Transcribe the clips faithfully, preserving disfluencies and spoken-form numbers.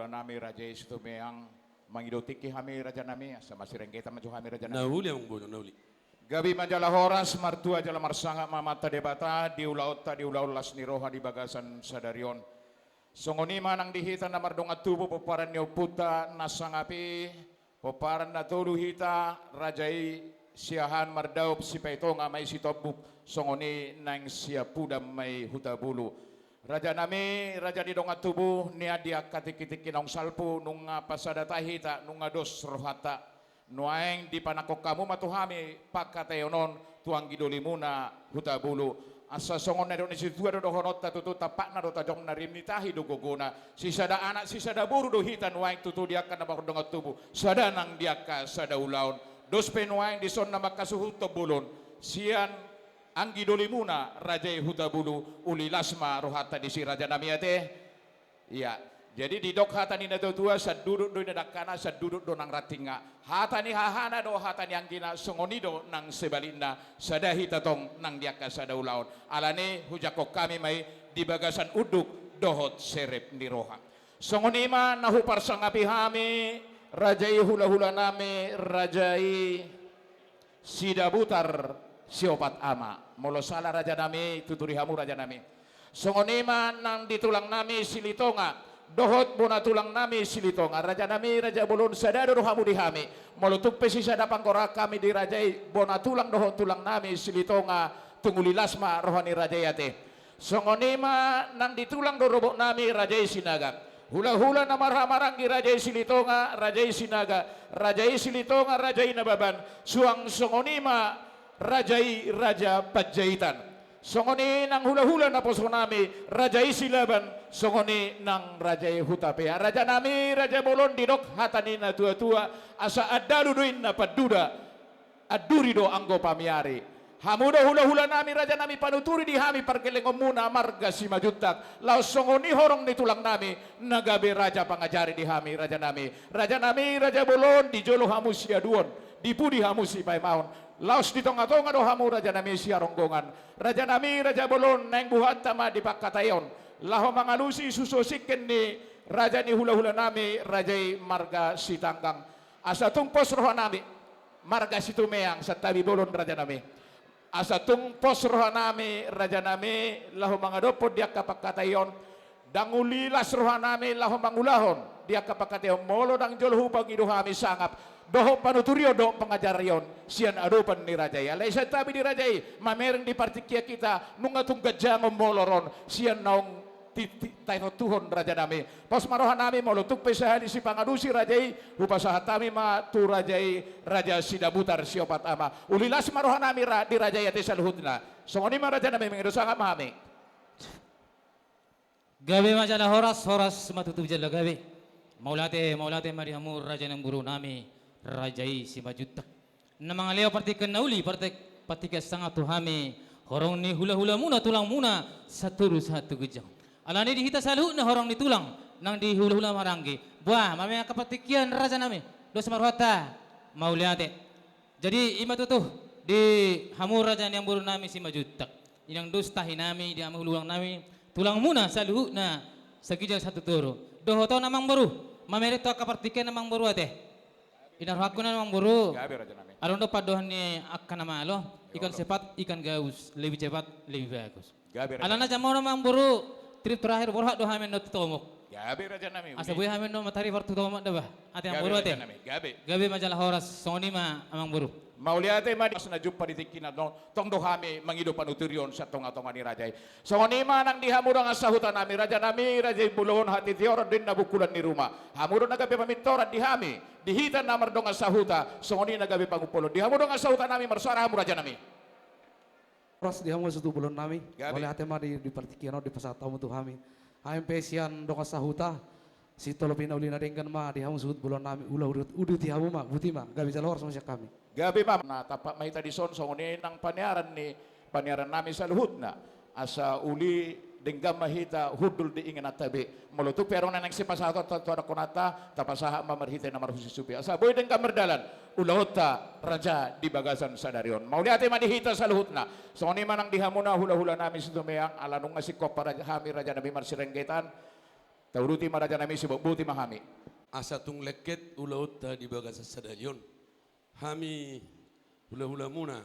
Nami raja i Situmeang, mangido tingki hami raja nami, asa masirenggetan ma jo hami raja nami. Na uli amang boru, na uli. Gabe ma jala horas, martua jala marsangap ma Amanta Debata di ulaonta, di ulaon las ni roha di bagasan sadari on. Songon i ma nang di hita na mardongan tubu pomparan ni ompunta na sangap i, pomparan na tolu hita, raja i Siahaan Mardaop, Sipaitonga ma i Sitombuk, songon i nang Siampudan ma i Hutabulu. Raja nami, raja ni dongan tubu, nian di angka tingki-tingki naung salpu, nunga pasahat hita, nunga dos rohanta. Nuaeng dipanangkok hamu ma tu hami pangkataion on tu anggi dolimuna Hutabulu. Asa songon na nidok ni situa do dohononta, tutu tampakna do tajomna, rim ni tahi do gogona. Sisada anak, sisada boru do hita nuaeng tutu di angka na mardongan tubu, sada nang di angka sada ulaon. Dos pe nuaeng dison na mangkasuhuthon bolon sian anggi dolimuna raja i Hutabulu, uli las ma rohanta disi raja nami ate. Ia, jadi didok hata ni natua-tua, sanduduk do inna dangkana, sanduduk do nang rantingna. Hata ni hahana do hata ni anggina, songon i do nang sebalikna, sada hita tong nang di angka sada ulaon. Alani i hujangkon hami ma i di bagasan unduk dohot serep ni roha. Songon i ma na huparsangapi hami raja i hula-hula nami, raja i Sidabutar Siopat Ama. Molo sala raja nami, tuturi hamu raja nami. Songon i ma nang di tulang nami Silitonga dohot bona tulang nami Silitonga. Raja nami, raja bolon, sada do rohamu di hami. Molo tung pe sisada panggora hami di raja i, bona tulang dohot tulang nami Silitonga, tung uli las ma roha ni raja i ate. Songon i ma nang di tulang rorobot nami raja i Sinaga. Hula-hula na marhaha maranggi raja i Silitonga, raja i Sinaga, raja i Silitonga, raja i Nababan, suang songon i ma raja i Raja Panjaitan. Songon i nang hula-hula naposo nami, raja i Silaban, songon i nang raja i Hutapea. Raja nami, raja bolon, didok hata ni natua-tua, asa andalu do inna panduda, anduri do anggo pamiari. Hamu do hula-hula nami, raja nami, panuturi di hami pargellengonmuna marga Simanjuntak, laos songon i horong ni tulang nami na gabe raja pangajari di hami, raja nami. Raja nami, raja bolon, di jolo hamu siaduon, di pudi hamu sipaimahon, laos di tonga-tonga do hamu raja nami siaronggongan. Raja nami, raja bolon, naeng buhanta ma di pangkataion laho mangalusi suso singken ni raja ni hula-hula nami, raja i marga Sitanggang. Asa tung pos roha nami, marga Situmeang, santabi bolon raja nami. Asa tung pos roha nami, raja nami, laho mangadophon di angka pangkataion, ndang uli las roha nami laho mangulahon di angka pangkataion, molo ndang jolo hupangido hami sangap dohot panuturion dohot pangajarion sian adopan ni raja i. Alai santabi di raja i, mamereng di partingkian hita, nunga tung ganjangon molor on sian naung ti-, ti-, tatontuhon raja nami. Pos ma roha nami, molo tung pe sahali sipangalusi raja i, hupasahat hami ma tu raja i, raja Sidabutar Siopat Ama. Uli las ma roha nami ra-, di raja i ate saluhutna. Songon i ma raja nami, mangido sangap ma hami. Gabe ma jala horas, horas ma tutu jala gabe. Mauliate, mauliate ma di hamu raja ni amangboru nami, raja i Simanjuntak. Na mangalehon partingkian na uli, parti-, partingkian sangap tu hami, horong ni hula-hulamuna, tulangmuna, satoru sahat tu ginjang. Alani di hita saluhutna horong ni tulang, nang di hula-hula maranggi. Buah, mame angka partingkian raja nami. Dos ma rohanta. Mauliate. Jadi, i ma tutu, di hamu raja ni amangboru nami Simanjuntak. Inang dos tahi nami, di hamu hula-hula nami, tulangmuna saluhutna, saginjang satoru. Dohot on amangboru, mamereng tu angka partingkian amangboru ate. Inang rohangku na amangboru. Gabe raja nami. Adong do pandohan ni angka na malo, ikan cepat, ikan gabus, lebih cepat, lebih bagus. Gabe raja nami. Alana jam on amangboru, trip terakhir borhat do hami annon tu Tomok. Gabe raja nami. Asa boi hami annon matari par tu Tomok da bah. Ate amangboru ate. Gabe raja nami. Gabe. Gabe ma jala horas, songon i ma amangboru. Mauliate ma di na jumpa di tingkina on, tong do hami mangido panuturion sian tonga-tonga ni raja i. Songon i ma nang di hamu dongan sahuta nami, raja nami, raja i bolon, hatiha on do inna bungkulan ni ruma. Hamu do na gabe pamintoran di hami, di hita na mardongan sahuta, songon i na gabe pangumpolon. Di hamu dongan sahuta nami, marsuara hamu raja nami. Horas di hamu suhut bolon nami. Gabe. Mauliate ma di, di partingkian on dipasahat hamu tu hami. Hami pe sian dongan sahuta, sitolopi na uli na denggan ma di hamu suhut bolon nami, ula uduti, uduti hamu ma, boti ma, gabe jala horas ma sian hami. Gabe ma, na tampak ma hita dison, songon i nang paniaran ni, paniaran nami saluhutna. Asa uli denggan ma hita hundul di ingananta be. Molo tung pe adong na naeng sipasahatonta tu adongkonanta, tapasahat ma marhite na marhusip-husip i. Asa boi denggan mardalan ulaonta raja di bagasan sadari on. Mauliate ma di hita saluhutna. Songon i ma nang di hamuna hula-hula nami Situmeang, ala nunga singkop raja, hami raja nami marsirenggetan. Tauduti ma raja nami, sibotboti ma hami. Asa tung lengket ulaonta di bagasan sadari on. Hami hulahulamuna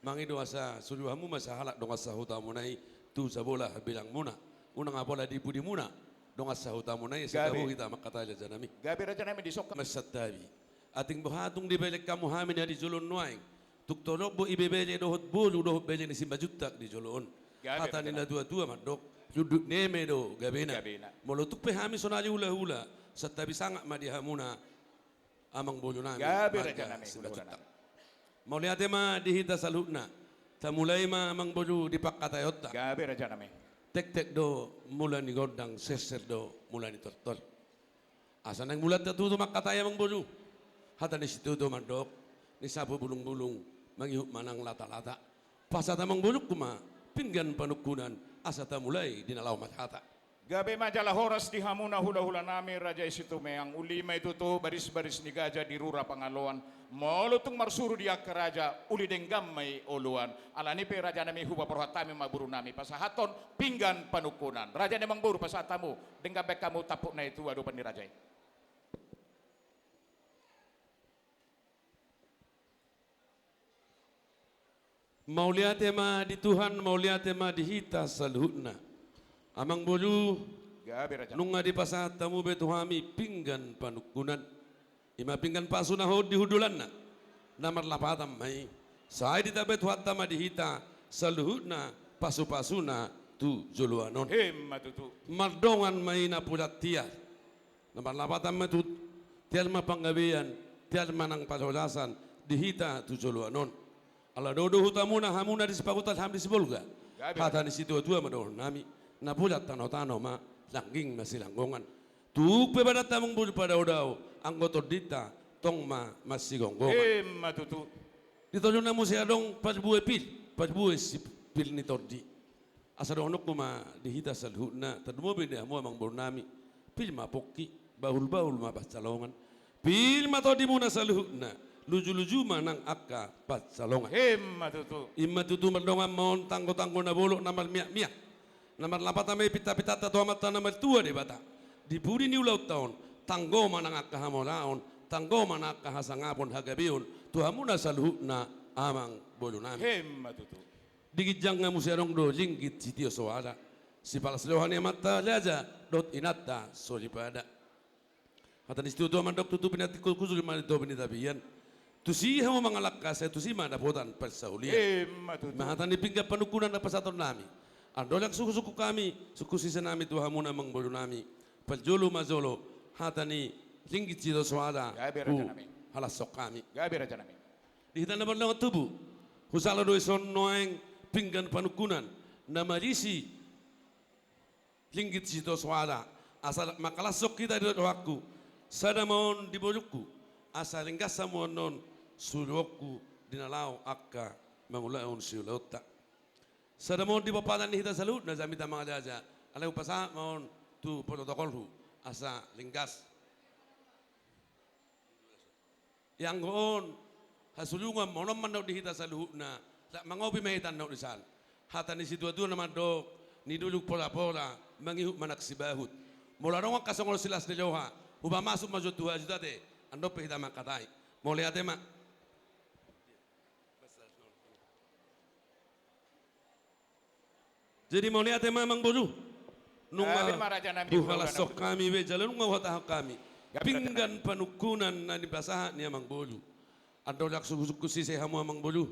mangido asa solu hamu ma sahalak dongan sahutamuna i tu sabola hambilangmuna. Unang apala di pudimuna dongan sahutamuna i, asa tabo hita mangkatai raja nami. Gabe raja nami, di son. Marsantabi. Atik boha tung dibereng hamu hami na di jolo on nuaeng? Tung torop do ibebere dohot boru dohot bere ni Simanjuntak di jolo on. Gabe raja nami. Hata ni natuatua mandok, hundul ni eme do gabena. Gabena. Molo tung pe hami sonari hulahula, santabi sangap ma di hamuna amangboru nami. Gabe raja nami, marga Simanjuntak. Mauliate ma di hita saluhutna. Tamulai ma amangboru di pangkataionta. Gabe raja nami. Tektek do mula ni gondang, serser do mula ni tortor. Asa naeng mulanta tutu mangkatai amangboru. Hata ni situatua mandok, ninsapu bulungbulung, mangihut manang latalata. Pasahat amangborungku ma pinggan panungkunan, asa tamulai di na laho marhata. Gabe ma jala horas di hamuna hulahula nami, raja i Situmeang. Uli ma i tutu barisbaris ni gaja di rura Pangaloan. Molo tung marsuru di angka raja, uli denggan ma i oloan. Alani i pe raja nami, hupaborhat hami ma boru nami pasahathon pinggan panungkunan. Raja ni amangboru, pasahat hamu, denggan bahen hamu tampuk na i tu adopan ni raja i. Mauliate ma di Tuhan, mauliate ma di hita saluhutna. Amangboru, gabe raja. Nunga dipasahat hamu be tu hami pinggan panungkunan. I ma pinggan pasu na hot di hundulanna. Na marlapatan ma i. Sai ditambai Tuhanta ma di hita saluhutna pasupasuna tu joloan on. Emma tutu. Mardongan ma i napuran tiar. Na marlapatan ma tutu, tiar ma panggabean, tiar ma nang parhorasan di hita tu joloan on. Ala do dohot hamuna, hamuna di Sipahutar, hami di Sibolga. Gabe. Hata ni situatua ma dohonon nami, napuran tanotano ma, langging ma silanggongan. Tung pe badanta amangboru padaodao, anggo tondinta tong ma marsigomgoman. Emma tutu. Di tondina muse adong parbue pir, parbue sipir ni tondi. Asa dohononku ma di hita saluhutna, tarlumobi di hamu amangboru nami, pir ma pongki, bahulbahul ma pansalongan. Pir ma tondimuna saluhutna, lujuluju ma nang angka pansalongan. Emma tutu. Ima tutu, mardongan ma on tanggotanggo na bolok na marmiakmiak. Na marlapatan ma i pintapintanta tu Amanta na martua Debata. Di pudi ni ulaonta on, tanggo ma nang angka hamoraon, tanggo ma nang angka hasangapon hagabeon tu hamuna saluhutna amangboru nami. Emma tutu. Di ginjangna muse adong do ringgit sitio soara, sipalas roha ni amanta raja dohot inanta soripada. Hata ni situatua mandok, tutu pinantikhon hujur ma di topi ni tapian. Tusi hamu mangalangka, sai tusi ma dapotan parsaulian. Emma tutu. Ima hata ni pinggan panungkunan na pasahaton nami. Andorang sungkunsungkun hami, sungkunsise nami tu hamuna amangboru nami. Parjolo ma jolo hata ni ringgit sitio soara. Gabe raja nami. Huhalashon hami. Gabe raja nami. Di hita na mardongan tubu, hujalo do dison nuaeng pinggan panungkunan na marisi ringgit sitio soara, asa manghalashon hita di rohangku, sada ma on di borungku, asa ringgas hamu annon suruonku di na laho angka mangulahon siulaonta. Sada ma on di pomparan ni hita saluhutna jamita mangaraja, alai hupasahat ma on tu protokolhu, asa ringgas. Ianggo on, hasurungan ma on, on mandok di hita saluhutna, rap mangopi ma hita on dison. Hata ni situatua na mandok, nidurung porapora, mangihut manang sibahut. Molo adong angka songon silas ni roha, hupamasuk ma jo tu hajut ate, andorang pe hita mangkatai. Mauliate ma. Jadi mauliate ma amangboru. Nunga huhalashon hami be jala nunga huhatahon hami pinggan panungkunan na nipasahat ni amangboru. Andorang sungkunsungkun sise hamu amangboru,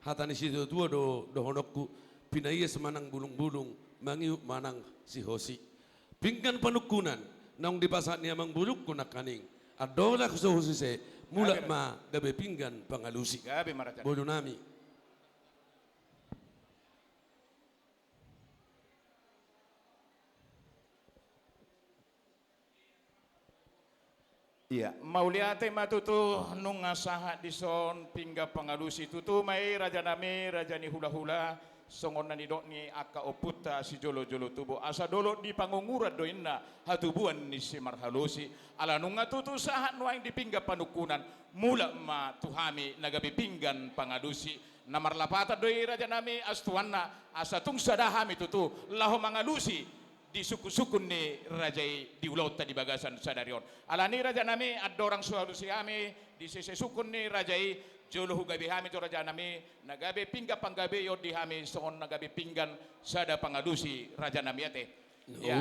hata ni situatua do dohononku, pinaias ma nang bulungbulung, mangihut ma nang sihosi. Pinggan panungkunan naung dipasahat ni amangborungku nangkaning, andorang sungkunsungkun sise, mulak ma gabe pinggan pangalusi. Boru nami. Ia, mauliate ma tutu, nunga sahat dison pinggan pangalusi. Tutu ma i raja nami, raja ni hulahula, songon na nidok ni angka ompunta sijolojolo tubu, asa dolok di Pangunguran do inna hatubuan ni simarhalosi. Ala nunga tutu sahat nuaeng di pinggan panungkunan, mulak ma tu hami na gabe pinggan pangalusi. Na marlapatan do i raja nami, astuanna, asa tung sada hami tutu laho mangalusi di sungkun-sungkun ni raja i di ulaonta di bagasan sadari on. Alani rajanami, andorang so alusi hami di sese sungkun ni raja i, jolo hugabe hami jo rajanami na gabe pinggan panggabeion di hami songon na gabe pinggan sada pangalusi rajanami ate. Ia.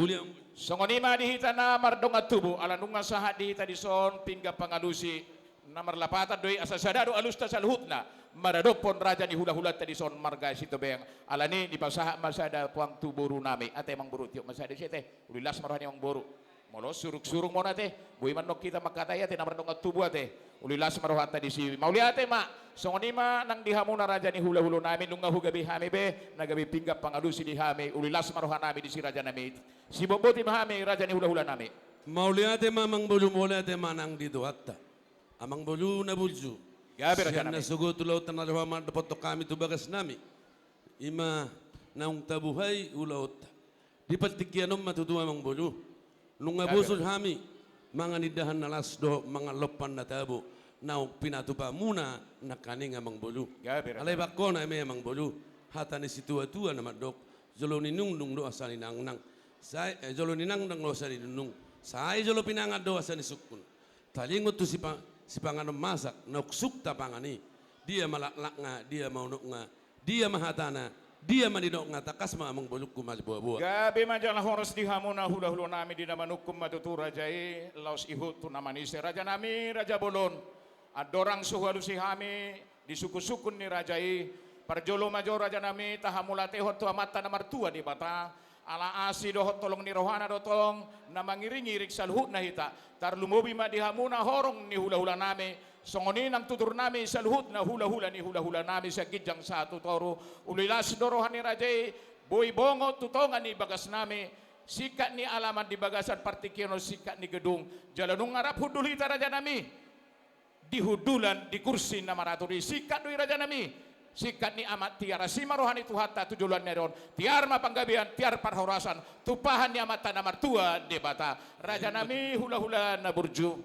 Songon i ma di hita na mardongan tubu, ala nunga sahat di hita dison pinggan pangalusi. Na marlapatan do i, asa sada do alusta saluhutna maradophon raja ni hula-hulanta dison marga Sitobeang. Alani dipasahat ma sada puang tu borunami. Ate amangboru, tiop ma sada disi ate. Uli las ma roha ni amangboru. Molo surung-surung ma on ate, boi ma annon hita mangkatai ate na mardongan tubu ate. Uli las ma rohanta disi. Mauliate ma. Songon i ma nang di hamuna raja ni hula-hulanami, nunga hugabe hami be na gabe pinggan pangalusi di hami. Uli las ma rohanami disi rajanami. Sibotboti ma hami raja ni hula-hulanami. Mauliate ma amangboru, mauliate ma nang di Tuhanta. Amangboru na burju. Gabe rajanami. Sian nasogot ulaonta na ro hamu mandapothon hami tu bagasnami, i ma naung tabuhai ulaonta. Di partingkian on ma tutu amangboru, nunga bosur hami mangan indahan na las dohot mangan lompan na tabo naung pinatupamuna nangkaning amangboru. Gabe rajanami. Alai bangkona eme amangboru, hata ni situa-tua na mandok, jolo ninungnung do asa ninangnang. Sai, eh, jolo ninangnang do asa ninungnung. Sai jolo pinangan do asa nisungkun. Taringot tu sipa-, sipanganon masak, naung sungkun tapangan i. Dia ma laklakna, dia ma unokna, dia ma hatana, dia ma nidokna, tangkas ma amangborungku marboa-boa. Gabe ma jala horas di hamuna hula-hulanami, di na manungkun ma tutu raja i, laos ihut tu na manise rajanami, raja bolon. Andorang so hualusi hami, di sungkun-sungkun ni raja i, parjolo ma jo rajanami, tahamauliatehon tu Amanta na martua Debata, ala asi dohot holong ni rohana do tong, na mangiring-iring saluhutna hita, tarlumobi ma di hamuna horong ni hula-hulanami, songon i nang tuturnami saluhutna hula-hula ni hula-hulanami sian ginjang sahat tu toru, uli las do roha ni raja i, boi bongot tu tonga ni bagasnami, singkat ni alaman di bagasan partingkian on singkat ni gedung, jala nunga rap hundul hita rajanami. Di hundulan di kursi na maratur i singkat do i rajanami. Singkat ni amak tiar, asi ma roha ni Tuhanta tu joloan ni ari on. Tiar ma panggabean, tiar parhorasan, tumpahan ni Amanta na martua Debata. Rajanami hula-hula na burju.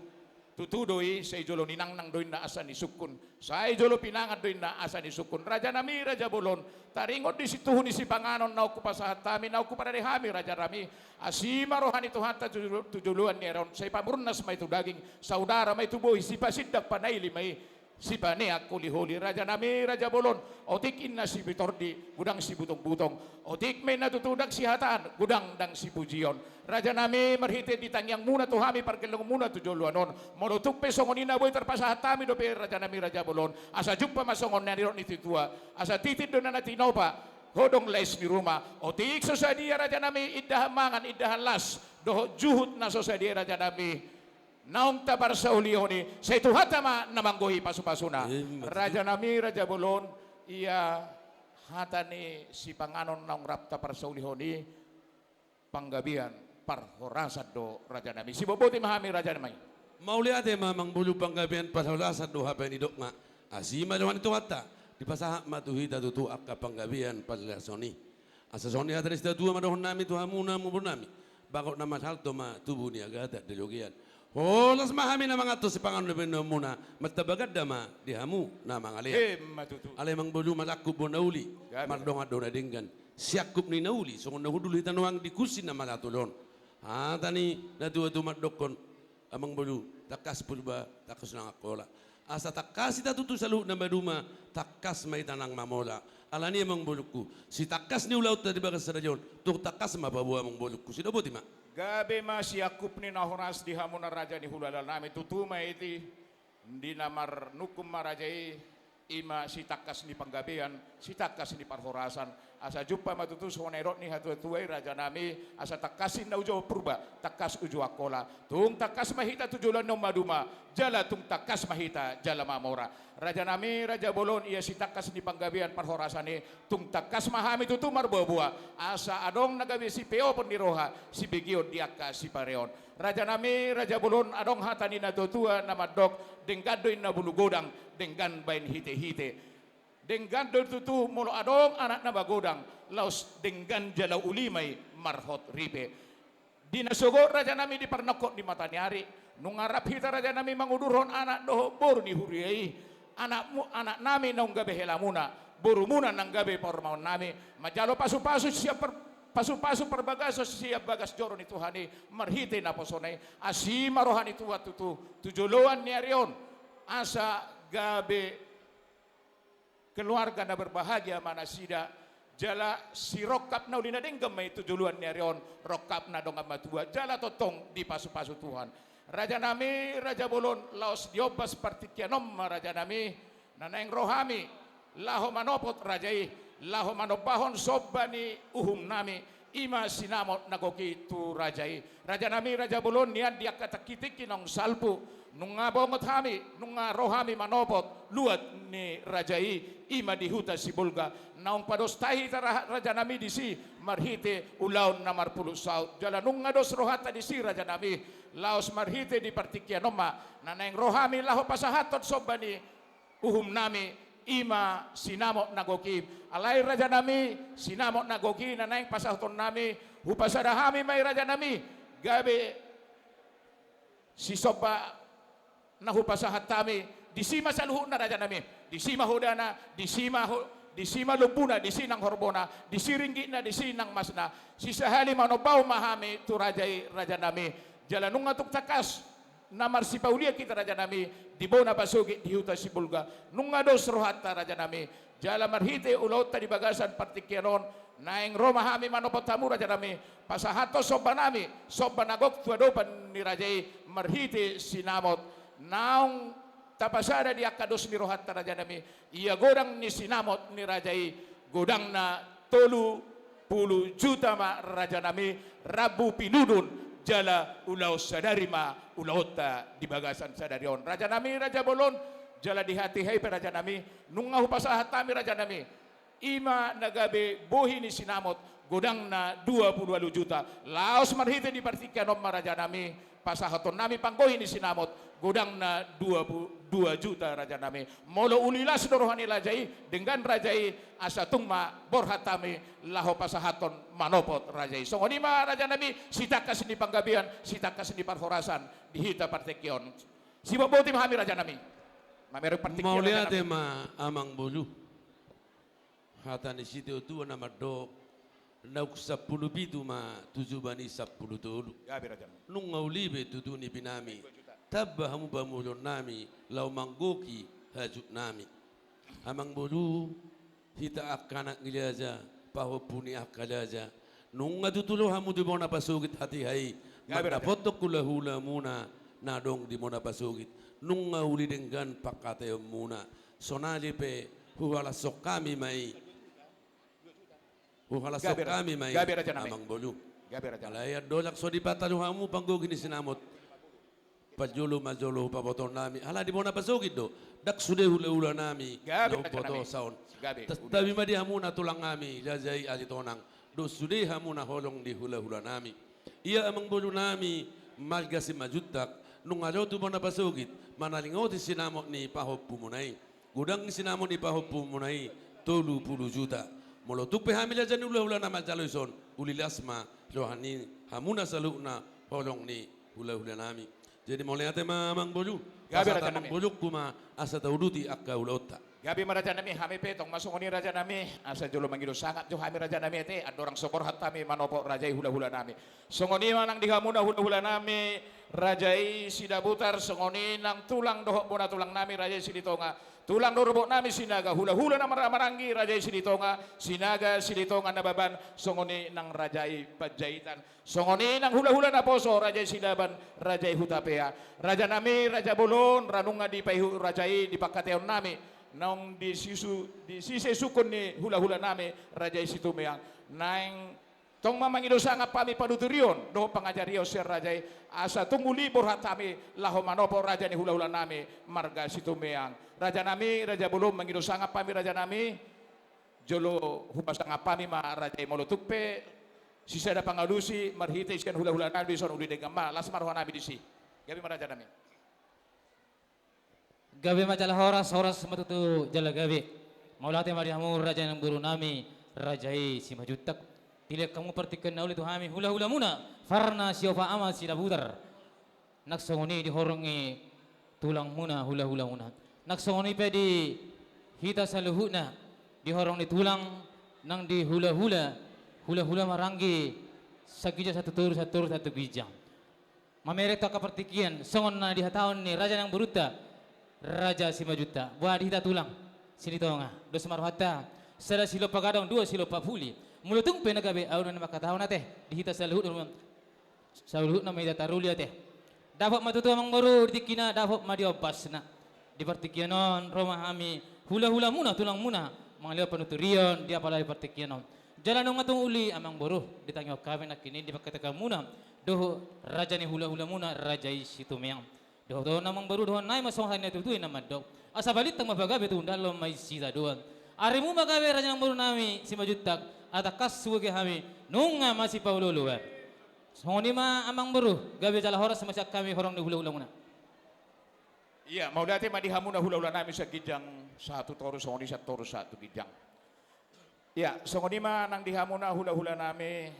Tutu do i, sai jolo ninangnang do inna asa nisungkun. Sai jolo pinangan do inna asa nisungkun. Rajanami raja bolon. Taringot di situhu ni sipanganon naung hupasahat hami, naung huparade hami rajanami. Asi ma roha ni Tuhanta tu, tu joloan ni ari on, sai pamurnas ma i tu daging, saudara ma i tu bohi, sipasindak panaili ma i, sipaneang holi-holi, rajanami raja bolon, otik inna sipitondi, godang sibutong-butong, otik ma inna tutu ndang sihataan, godang ndang sipujion. Rajanami marhite di tangiangmuna tu hami pargellengmuna tu joloan on, molo tung pe songon i na boi tarpasahat hami dope rajanami raja bolon, asa jumpang ma songon na nidok ni situa, asa titin do na tinopa, Godang lais ni ruma, otik so sadia rajanami indahan mangan, indahan las, dohot juhut na so sadia rajanami naung taparsaulihon i, sai Tuhanta ma na manggohi pasu-pasuna. Ima tutu. Rajanami raja bolon, ia hata ni sipanganon naung rap taparsaulihon i, panggabean parhorasan do rajanami. Sibotboti ma hami rajanami. Mauliate ma amangboru, panggabean parhorasan do hape nidokna. Asi ma roha ni Tuhanta, dipasahat ma tu hita tutu angka panggabean parhorasan i. Asa songon i hata ni situatua ma dohononnami tu hamuna amangborunami. Bagot na marhalto ma tubu ni agatan di robean. Horas ma hami na manganhon sipanganon ni panuturianmuna, martamba ganda ma di hamu na mangalean. Ima tutu. Alai amangboru, marangkup do na uli, gabe, mardongan do na denggan. Siangkup ni na uli, songon na hundul hita nuaeng di kursi na maratur on. Hata ni na tua-tua mandokkon, amangboru, tangkas Purba, tangkas Unang Angkola. Asa tangkas hita tutu saluhut na maduma, tangkas ma hita nang mamora. Alani i amangborungku, sitangkas ni ulaonta di bagas sadari on, tung tangkas ma paboa amangborungku, sibotboti ma. Gabe ma siangkup ni na horas di hamuna raja ni hulahula nami, tutu ma i. Di na marnungkun ma raja i, i ma sitangkas ni panggabean, sitangkas ni parhorasan, asa jumpang ma tutu songon na nidok ni natua-tua i rajanami, asa tangkas ninna uju Purba, tangkas uju Angkola, tung tangkas ma hita tu joloan on maduma, jala tung tangkas ma hita jala mamora. Rajanami raja bolon, ia sitangkas ni panggabean parhorasan i, tung tangkas ma hami tutu marboa-boa, asa adong na gabe sipeopon ni roha, sibegeon di angka sipareon. Rajanami raja bolon, adong hata ni natua-tua na mandok, denggan do inna bulu godang, denggan baen hite-hite. Denggan do tutu molo adong anak na magodang, laos denggan jala uli ma i marhot ripe. Di na sogot rajanami di parnongkot ni mataniari, nunga rap hita rajanami mangudurhon anak dohot boru ni huria i, anakmu, anaknami naung gabe helamuna, borumuna nang gabe parumaennami, manjalo pasu-pasu sian par-, pasu-pasu parbagason sian bagas joro ni Tuhan i, marhite naposona i, asi ma roha ni Tuhan tutu, tu joloan ni ari on, asa gabe keluarga na berbahagia ma nasida, jala sirongkap na uli na denggan ma i tu joloan ni ari on, rongkapna dongan matua, jala tongtong dipasu-pasu Tuhan. Raja nami, raja bolon, laos diombas partingkian on ma raja nami, na naeng ro hami, laho manopot raja i, laho manombahon somba ni uhum nami, i ma sinamot na gok i tu raja i. Raja nami, raja bolon, nian di angka tingki-tingki naung salpu, nunga bongot hami, nunga ro hami manopot luat ni raja i, i ma di huta Sibolga. Naung pados tahi hita ra-, raja nami disi, marhite ulaon na marpuluk saut. Jala nunga dos rohanta disi raja nami, laos marhite di partingkian on ma, na naeng ro hami laho pasahathon somba ni uhum nami, i ma sinamot na gok i. Alai raja nami, sinamot na gok i na naeng pasahaton nami, hupasada hami ma i raja nami, gabe sisomba na hupasahat hami, disi ma saluhutna raja nami, disi ma hodana, disi ma ho-, disi ma lombuna, disi nang horbona, disi ringgitna, disi nang masna, sisahali manombahon ma hami tu raja i raja nami, jala nunga tung tangkas na marsipaulian hita raja nami, di bona pasogit di huta Sibolga, nunga dos rohanta raja nami, jala marhite ulaonta di bagasan partingkian on, naeng ro ma hami manopot hamu raja nami, pasahathon somba nami, somba na gok tu adopan ni raja i, marhite sinamot, naung tapasada di angka dos ni rohanta raja nami, ia godang ni sinamot ni raja i, godangna tolu pulu juta ma raja nami, rambu pinudun, jala ulaon sadari ma ulaonta di bagasan sadari on. Raja nami, raja bolon, jala di hatiha i pe raja nami, nunga hupasahat hami raja nami, i ma na gabe bohi ni sinamot, godangna dua pulu ualu juta. Laos marhite di partingkian on ma raja nami, pasahaton nami panggohi ni sinamot, godangna dua pulu dua juta raja nami. Molo uli las do roha ni raja i, denggan raja i, asa tung ma borhat hami laho pasahathon manopot raja i. Songon i ma raja nami, sitangkas ni panggabean, sitangkas ni parhorasan di hita partingkian on. Sibotboti ma hami raja nami. Mamereng partingkian raja nami. Mauliate ma amang boru. Hata ni sitaotua na mandok, naung sampulu pitu ma tu juba ni sampulu tolu. Gabe raja nami. Nunga uli be tutu nipinami. Tamba hamu pamoruon nami, laho manggohi hajut nami. Amang boru, hita angka anak ni raja, pahompu ni angka raja. Nunga tutu ro hamu di bona pasogit hatiha i. Gabe raja. Mandapothon hulahulamuna na adong di bona pasogit. Nunga uli denggan pangkataionmuna. Sonari pe huhalashon hami ma i. Huhalashon hami ma i, gabe raja nami. Amang boru. Gabe raja nami. Alai andorang so dipataru hamu panggohi ni sinamot, parjolo ma jolo hupabotohon nami. Ala di bona pasogit do. Ndang sude hulahula nami. Gabe raja nami. Naung boto saon. Gabe. Tabi ma di hamuna tulang nami, raja i Aritonang. Ndang sude hamuna holong ni hulahula nami. Ia amang boru nami, marga Simanjuntak, nunga ro tu bona pasogit, manaringoti sinamot ni pahompumuna i. Godang ni sinamot ni pahompumuna i, tolu pulu juta. Molo tung pe hami raja ni hulahula na manjalo dison, uli las ma roha ni hamuna saluhutna holong ni hulahula nami. Jadi mauliate ma amang boru. Gabe raja nami. Pasahat amang borungku ma asa tauduti angka ulaonta. Gabe ma raja nami, hami pe tong ma songon i raja nami, asa jolo mangido sangap jo hami raja nami ate, andorang so borhat hami manopot raja i hulahula nami. Songon i ma nang di hamuna hulahula nami, raja i Sidabutar, songon i nang tulang dohot bona tulang nami, raja i Silitonga. Tulang dorobot nami Sinaga, hulahula na marhaha maranggi, raja i Silitonga, Sinaga, Silitonga, Nababan, songon i nang raja i Panjaitan. Songon i nang hulahula naposo, raja i Silaban, raja i Hutapea. Raja nami, raja bolon, ra nunga dipaihut raja i di pangkataion nami. Naung disisu-, disisesukon ni hulahula nami, raja i Situmeang. Naeng tong ma mangido sangap hami panuturion, dohot pangajarion sian raja i. Asa tung uli borhat hami, laho manopot raja ni hulahula nami, marga Situmeang. Raja nami, raja bolon, mangido sangap hami raja nami. Jolo hupasangap hami ma raja i molo tung pe sisada pangalusi marhite sian hulahula nami dison uli denggan ma, las ma roha nami disi. Gabe ma raja nami. Gabe ma jala horas, horas ma tutu jala gabe. Mauliate ma di hamu raja ni boru nami, raja i Simanjuntak. Dilehon hamu partingkian na uli tu hami hulahulamuna, Farna Siopa Ama Sidabutar. Nang songon i di horong ni tulangmuna, hulahulamuna. Nang songon i pe di hita saluhutna, di horong ni tulang nang di hulahula, Hulahula maranggi, saginjang satu toru, satu toru satu ginjang. Mamereng tu angka partingkian, songon na dihatahon ni raja ni amangborunta, Raja Simanjuntak. Boha di hita tulang, Silitonga. Dos ma rohanta, sada silompa gadong, dua silompa puli. Molo tung pe na gabe, ahu na mangkatahon ate, di hita saluhutna, saluhutna ma hita taruli ate. Dapot ma tutu amangboru di tingkina, dapot ma di ombasna. Di partingkian on, ro ma hami hulahulamuna, tulangmuna, mangalehon panuturion di apala di partingkian on. Jala nunga tung uli amangboru, ditangihon hami nangkin i di pangkataion muna dohot raja ni hulahulamuna, raja i Situmeang. Dohot on amangboru, dohonon nami ma songon hata ni natuatua i na mandok: Asa balintang ma pagabe, tung dallon ma i sitadoan. Arimu ma gabe raja ni amangboru nami Simanjuntak, asa tangkas hubege hami nunga masipaolooloan. Songon i ma amangboru, gabe jala horas ma sian hami horong ni hulahulamuna. Ia, mauliate ma di hamuna hulahula nami saginjang satu toru, songon i satu toru satu ginjang. Ia, songon i ma nang di hamuna hulahula nami,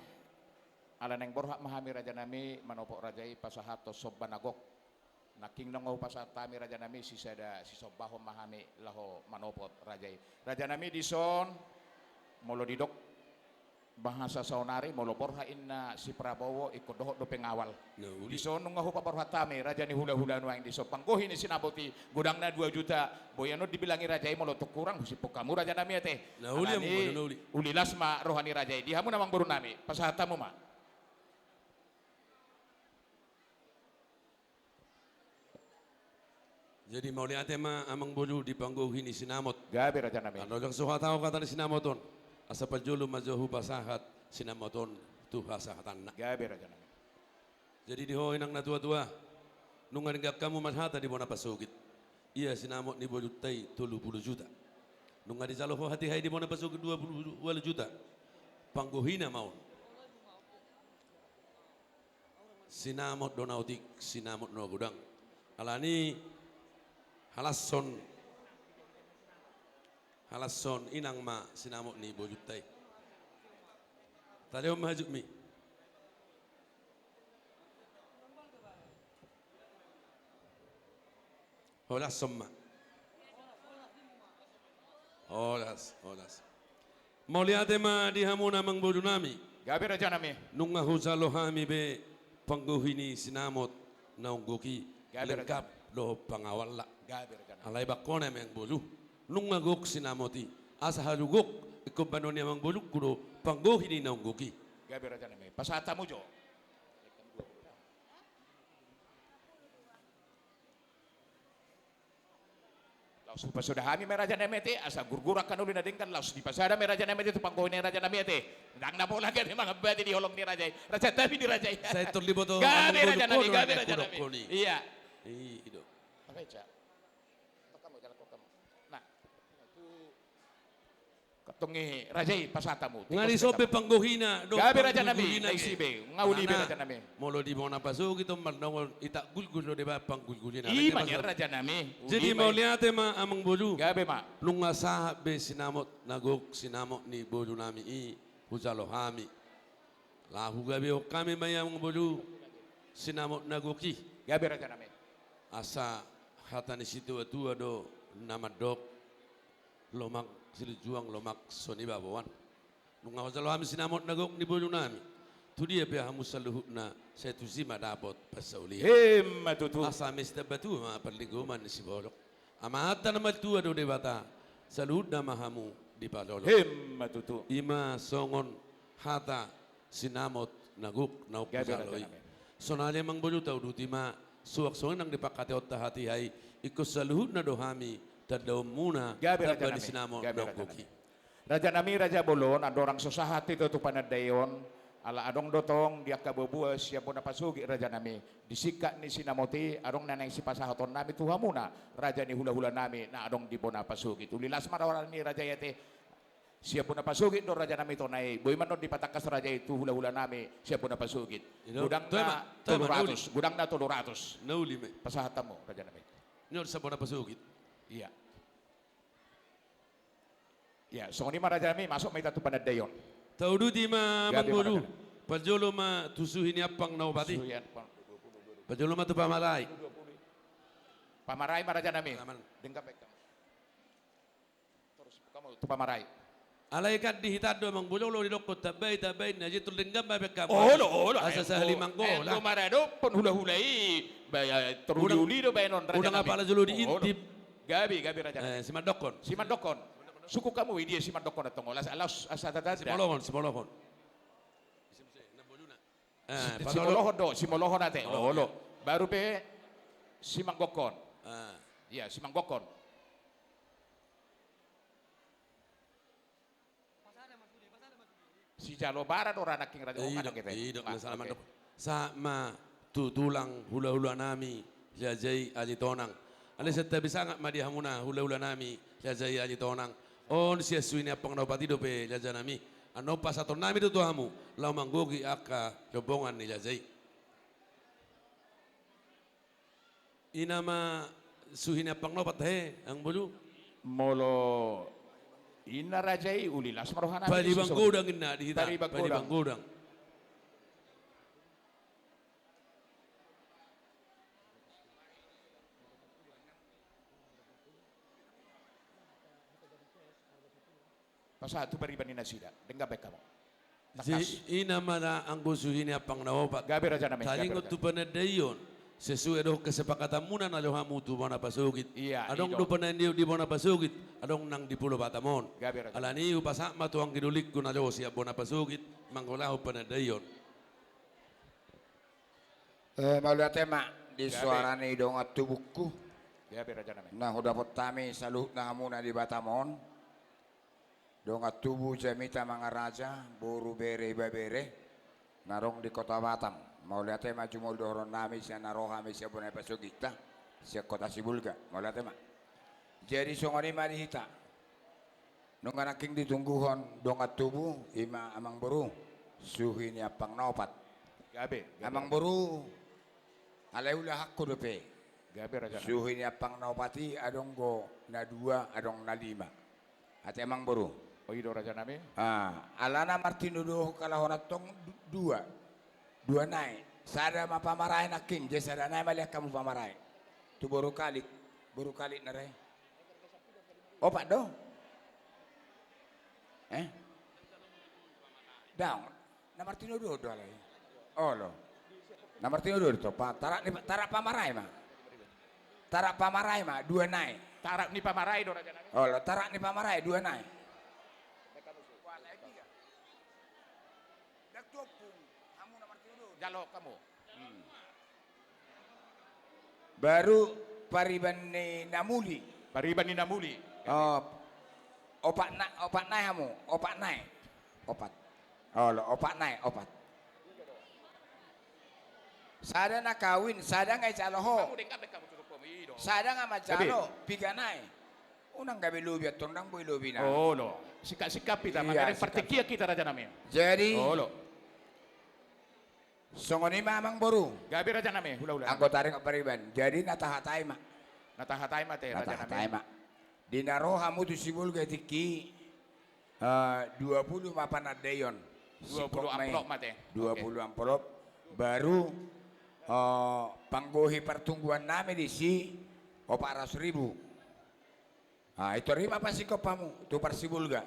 ala naeng borhat ma hami raja nami manopot raja i pasahathon somba na gok. Nangkin nunga hupasahat hami raja nami sisada sisombahon ma hami laho manopot raja i. Raja nami dison, molo didok bahasa saonari, molo borhat inna si Prabowo, ingkon dohot do pengawal. Na uli. Dison nunga hupaborhat hami raja ni hulahula nuaeng dison panggohi ni sinamot i, godangna dua juta. Boi annon dibilangi raja i, molo tung hurang husiphon hamu raja nami ate. Na uli. Alani i, na uli. Uli las ma roha ni raja i. Di hamuna amangboru nami, pasahat hamu ma. Jadi mauliate ma amangboru di panggohi ni sinamot. Gabe raja nami. Andorang so huhatahon hata ni sinamot on, asa parjolo ma jo hupasahat sinamot on tu hasahatanna. Gabe raja nami. Jadi di ho inang natuatua, nunga denggan hamu marhata di bona pasogit. Ia sinamot ni bolunta i tolu pulu juta. Nunga dijalo ho hatiha i di bona pasogit dua pulu ualu juta. Panggohina ma on. Sinamot do na otik, sinamot do na godang. Alani i halashon, halashon inang ma sinamot ni bolunta i. Talehon ma hajutmi. Horas on ma. Horas, horas. Mauliate ma di hamuna amangboru nami. Gabe raja nami. Nunga hujalo hami be panggohi ni sinamot naung gok i. Gabe raja nami. Lengkap dohot pangawalna. Gabe raja nami. Alai bangkona ma amangboru, nunga gok sinamot i. Asa haru gok, ingkon bahenon ni amangborungku do panggohi ni naung gok i. Gabe raja nami. Pasahat hamu jo. Laos hupasoda hami ma raja nami ate, asa gurgur angka na uli na denggan, laos dipasada ma raja nami ate tu panggohi ni raja nami ate. Ndang na pola gabe mangambati di holong ni raja i. Raja nami di raja i. Sai tol diboto. Gabe raja nami, gabe raja nami. Ia. I do. Apa i, Cak? Tong hamu, jalan tong hamu. Nah. Tong i raja i, pasahat hamu. Nga dison be panggohina dohot panggulgulina be. Gabe raja nami, na isi be, nga uli be raja nami. Molo di bona pasogit on mandok itak gulgul do deba panggulgulina. I ma nian raja nami. Jadi mauliate ma amangboru. Gabe ma. Nunga sahat be sinamot na gok, sinamot ni boru nami i hujalo hami. Laho hugabehon hami ma i amangboru sinamot na gok i. Gabe raja nami. Asa hata ni situatua do na mandok, lomak silinjuang lomak so nibaboan. Nunga hujalo hami sinamot na gok ni boru nami, tu dia pe hamu saluhutna sai tusi ma dapot parsaulian. Emma tutu. Asa hami sitambatua ma parlinggoman ni siborok. Amanta na martua do Debata, saluhutna ma hamu diparorot. Emma tutu. I ma songon hata sinamot na gok naung hujalo i. Sonari amangboru tauduti ma, suang songon i nang di pangkataionta hatiha i, ingkon saluhutna do hami tandaonmuna tamba ni sinamot naung gok i. Raja nami, raja bolon, andorang so sahat hita tu panandaion, ala adong do tong di angka boaboa sian bona pasogit raja nami, di singkat ni sinamot i adong na naeng sipasahaton nami tu hamuna raja ni hulahula nami na adong di bona pasogit. Uli las ma roha ni raja i ate. Sian bona pasogit do raja nami tona i, boi ma annon dipatangkas raja i tu hulahula nami sian bona pasogit. Godangna tolu ratus, godangna tolu ratus. Na uli ma i. Pasahat hamu raja nami. Ni on sian bona pasogit. Ia. Ia, songon i ma raja nami, masuk ma hita tu panandaion. Tauduti ma amangboru. Parjolo ma tu suhi ni ampang na opat i. Parjolo ma tu pamarai. Pamarai ma raja nami. Denggan bahen hamu. Torus hamu tu pamarai. Alai kan di hita do, Amangboru, olo didokkon tambai, tambai, na jadi tol denggan ma baen hamu. Olo, olo, asa sahali manggola. Anggo maradophon hulahula i, ba, ya, toruli-uli do baenon, Raja Nami. Unang apala jolo diintip. Gabe, gabe, Raja Nami. Eh, simandokhon. Simandokhon. Sungkun hamu, i dia simandokhon antong, olo, asa, asa, asa, asa, asa. Simolohon, simolohon. Eh, simolohon do, simolohon ate. Olo. Baru pe simanggokhon. Ah. Iya, simanggokhon. Sijalo bara do ra nangkin, Raja. Eh, idok, idok, na salah mandok. Sahat ma tu tulang hulahula nami, Raja i Aji Tonang. Alai santabi sangap ma di hamuna hulahula nami, Raja i Aji Tonang. On sian suhi ni ampang na opat i dope, Raja nami. Annon pasahaton nami do tu hamu, laho manggohi angka rombongan ni Raja i. I nama suhi ni ampang na opat, he, Amangboru? Molo i na, Raja i, uli las ma roha nami. Pariban godang inna di hita. Pariban godang. Pasahat tu pariban ni nasida, denggan baen hamu. Tangkas. Jadi, i nama na anggo suhi ni ampang na opat. Gabe, Raja nami. Taringot tu panandaion, sesuai dohot kesepakatanmuna na ro hamu tu bona pasogit. Iya, adong do panandaion di bona pasogit, adong nang di Pulo Batam on. Gabe, Raja. Alani i hupasahat ma tu anggi dolingku na ro sian bona pasogit, mangulahon panandaion. Eh, mauliate ma di suara ni dongan tubungku. Gabe, Raja nami. Na hudapot hami saluhutna hamuna di Batam on. Dongan tubu jamita mangaraja, boru, bere, ibebere, na adong di Kota Batam. Mauliate ma jumolo dohonon nami sian na ro hami sian bona pasogitta, sian Kota Sibolga. Mauliate ma. Jadi songon i ma di hita. Nunga nangkin ditungguhon dongan tubu, i ma Amangboru, suhi ni ampang na opat. Gabe, gabe. Amangboru, alai ulahanku dope. Gabe, Raja nami. Suhi ni ampang na opat i adong do na dua, adong na lima. Ate, Amangboru. O, i do, Raja nami. Ah, alana martinodohon halak on antong du-, dua. Dua nai. Sada ma pamarae nangkin, jadi sada nai ma lean hamu pamarae. Tu boru Kalit. Boru Kalit na re. Opat do? Eh? Daong. Na martinodohon do alai. Olo. Na martinodohon do, pa-, tarak ni, tarak pamarae ma. Tarak pamarae ma, dua nai. Tarak ni pamarae do, Raja nami. Olo, tarak ni pamarae, dua nai. Ndang tu ompung, hamu na martinodohon. Jalo hamu. Hmm. Baru pariban ni na muli. Pariban ni na muli. Oh, opat na-, opat nai hamu, opat nai. Opat. Olo, opat nai, opat. Sada na kawin, sada nga ijalo ho. Hamu denggan baen hamu tu turpukmu, i do. Sada nga manjalo, gabe, piga nai. Unang gabe lobi antong, ndang boi lobina. Olo. Singkat-singkat hita, iya, mangareng singkat. Partingkian hita, Raja nami. Jadi, olo. Songon i ma, Amangboru. Gabe, Raja nami, hula-hula. Anggo taringot pariban. Jadi na tahatai ma. Na tahatai ma ate, Raja nami. Na tahatai ma. Di na ro hamu tu Sibolga tingki, eh, dua pulu ma panandaion. Dua pulu amplop ma ate. Dua pulu amplop. Baru, eh, panggohi partungguan nami disi opat ratus ribu. Ah, i tor i ma pasingkop hamu tu parsibolga.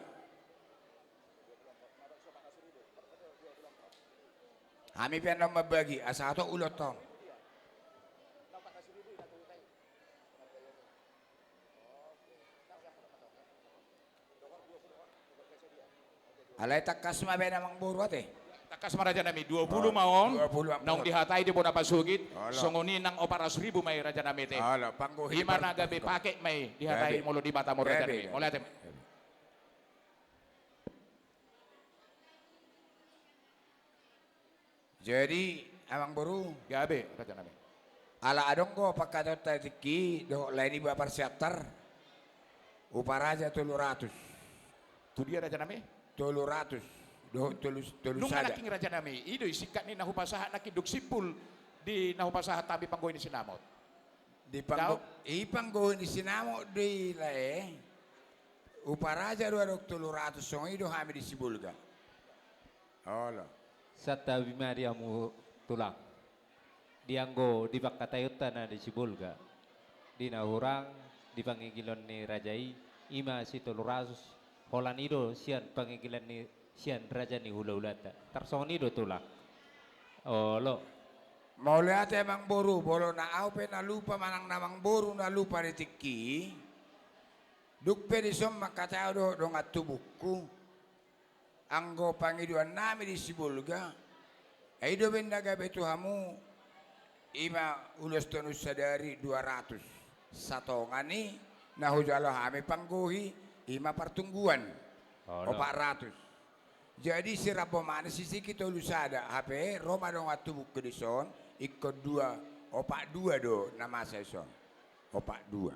Hami pe annon mambagi, asa hatop ulaonta on. Alai tangkas ma baen, Amangboru, ate. Tangkas ma, Raja nami, dua pulu ma on, dua pulu amplop. Naung dihatai di bona pasogit, olo, songon i nang opat ratus ribu ma i, Raja nami, ate. Olo, panggohi. I ma na gabe pake ma i dihatai molo di Batam on, Raja nami. Gabe, gabe. Mauliate ma. Jadi, Amangboru. Gabe, Raja nami. Ala adong do pangkataionta tingki, dohot lae niba parsiantar. Uparaja tolu ratus. Tu dia, Raja nami? Tolu ratus. Dohot tolu, tolu sada. Nunga nangkin, Raja nami. I do i singkat ni na hupasahat nangkin dung simpul di na hupasahat hami panggohi ni sinamot. Di panggo-, i panggohi ni sinamot do i, lae. Uparaja do adong tolu ratus, songon i do hami di Sibolga. Olo. Santabi ma di hamu tulang. Di anggo di pangkataionta na di Sibolga, di na hurang di pangingilon ni raja i, i ma si tolu ratus, Holan i do sian pangigilan ni sian raja ni hulahulanta. Tarsongon i do tulang. Olo. Mauliate amangboru, molo na ahu pe na lupa manang na amangboru na lupa di tingki i, dung pe dison mangkatai ahu dohot dongan tubungku, anggo pangidoannami di Sibolga, ai do umbahen na gabe tu hamu, i ma ulos tolu sadari dua ratus. Satonga ni na hujalo hami panggohi, i ma partungguan. Olo. Opat ratus. Jadi si Rabo Manis i siki tolu sada, hape ro ma dongan tubungku dison, ingkon dua, opat dua do na masa dison. Opat dua.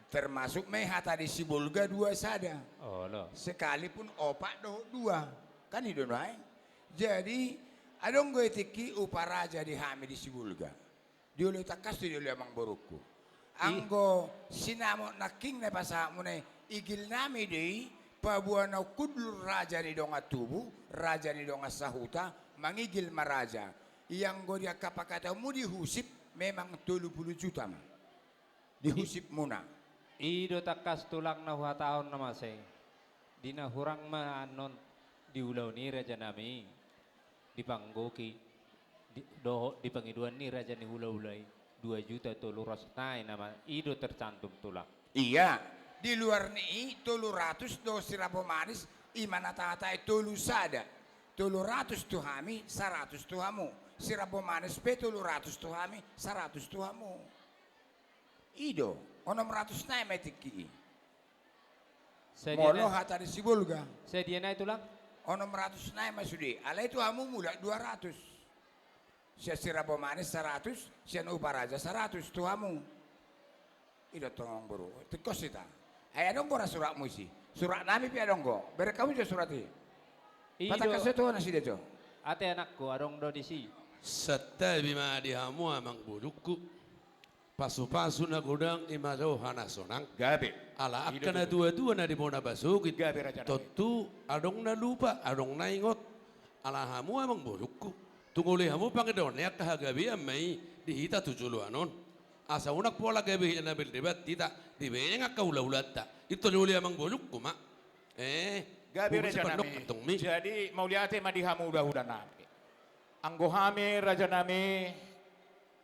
Termasuk ma i hata di Sibolga dua sada. Olo. Sekalipun opat dohot dua. Kan i do nuaeng. Jadi, adong do i tingki uparaja di hami di Sibolga. Dioloi tangkas do dioloi amangborungku. I- Anggo sinamot nangkin na pasahatmuna i, igilnami do i, paboa na ungkudul raja ni dongan tubu, raja ni dongan sahuta, mangigil ma raja. Ianggo di angka pangkataionmu di Husip, memang tolu pulu juta ma. Di Husipmuna. I do tangkas tulang na huhatahon na masa i. Di na hurang ma annon diulahon ni rajanami, di panggohi, di, dohot di pangidoan ni raja ni hulahula i, dua juta tolu ratus nai nama, i do tercantum tulang. Ia, di luar ni i tolu ratus do si Rabo Manis, i ma na tahatai tolu sada. Tolu ratus tu hami, saratus tu hamu. Si Rabo Manis pe tolu ratus tu hami, saratus tu hamu. I do, onom ratus nai ma i tingki i. Sadia nai. Molo hata di Sibolga. Sadia nai tulang? Onom ratus nai ma sude, alai tu hamu mulak dua ratus. Sian si Rabo Manis saratus, sian uparaja saratus tu hamu. I do tong amangboru, tingkos hita. Ai adong do ra suratmu disi. Suratnami pe adong do. Bereng hamu jo surat i. I do. Patangkas jo tu nasida jo. Ate anakku, adong do disi. Santabi ma di hamu amangborungku. Pasupasu na godang i ma roha na sonang. Gabe. Ala angka natuatua na di bona pasogit. Gabe rajanami. Tontu adong na lupa, adong na ingot. Ala hamu amangborungku, tung uli hamu pangidoan ni angka hagabean ma i di hita tu joloan on. Asa unang pola gabe hita na berdebat hita dibereng angka hulahulanta. I tolu uli amangborungku ma. Eh, gabe rajanami. Jadi mauliate ma di hamu hulahulanami. Anggo hami rajanami,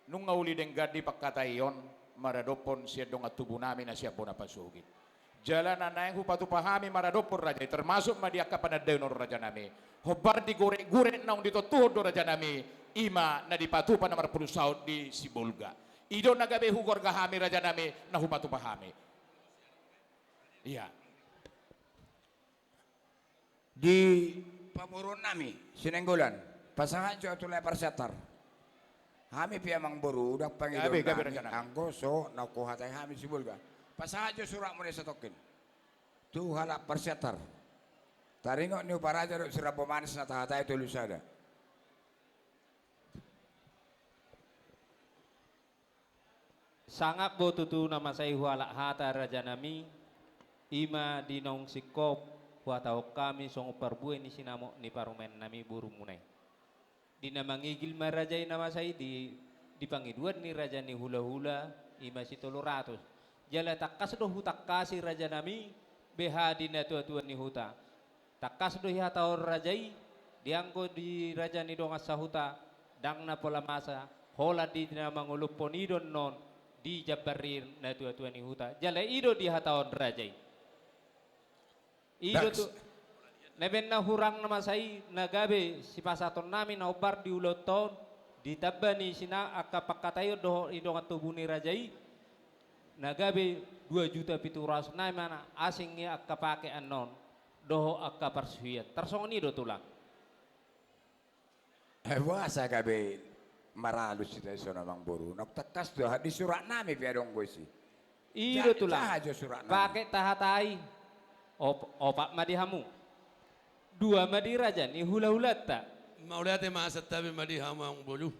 nunga uli denggan di pangkataion maradophon sian dongan tubunami na sian bona pasogit. Jala na naeng hupatupa hami maradophon raja i, termasuk ma di angka panandaion on rajanami. Hombar di gorekgorek naung ditontuhon do rajanami, i ma na dipatupa na marpudun saut di Sibolga. I do na gabe hugorga hami rajanami, na hupatupa hami. Ia. Di pamoruonnami, Sinenggolan, pasahat jo tu lae Parsiantar. Hami pe amangboru, ndang pangidoannami. Gabe, gabe, rajanami. Anggo so na huhatai hami Sibolga. Pasahat jo suratmuna i satongkin tu halak Parsiantar. Taringot ni uparaja dohot si Rabo Manis na tahatai tolu sada. Sangap do tutu na masa i huhalak hata rajanami, i ma di naung singkop huhatahon hami songon parbue ni sinamot ni parumaennami borumuna i. Di na mangigil ma raja i na masa i di, di pangidoan ni raja ni hulahula, i ma si tolu ratus. Jala tangkas do hutangkasi rajanami, beha di natuatua ni huta. Tangkas do dihatahon raja i, di anggo di raja ni dongan sahuta, ndang na pola masa, holan di na mangolumhon i do annon, dijambar i natuatua ni huta. Jala i do dihatahon raja i. I do tu, na baen na hurang na masa i, na gabe sipasahatonnami na hombar di ulaonta on, ditamba ni sina angka pangkataion dohot i dongan tubu ni raja i, na gabe dua juta pitu ratus nai ma na asing i angka pake annon. Dohot angka parsuhian. Tarsongon i do tulang. Eh, boasa gabe maralus hita dison amangboru? Naung tangkas do, di suratnami pe adong do disi. I do tulang. Jaha jo suratnami. Pake tahatai. Op-, opat ma di hamu. Dua ma di raja ni hulahulanta. Mauliate ma, santabi ma di hamu amangboru.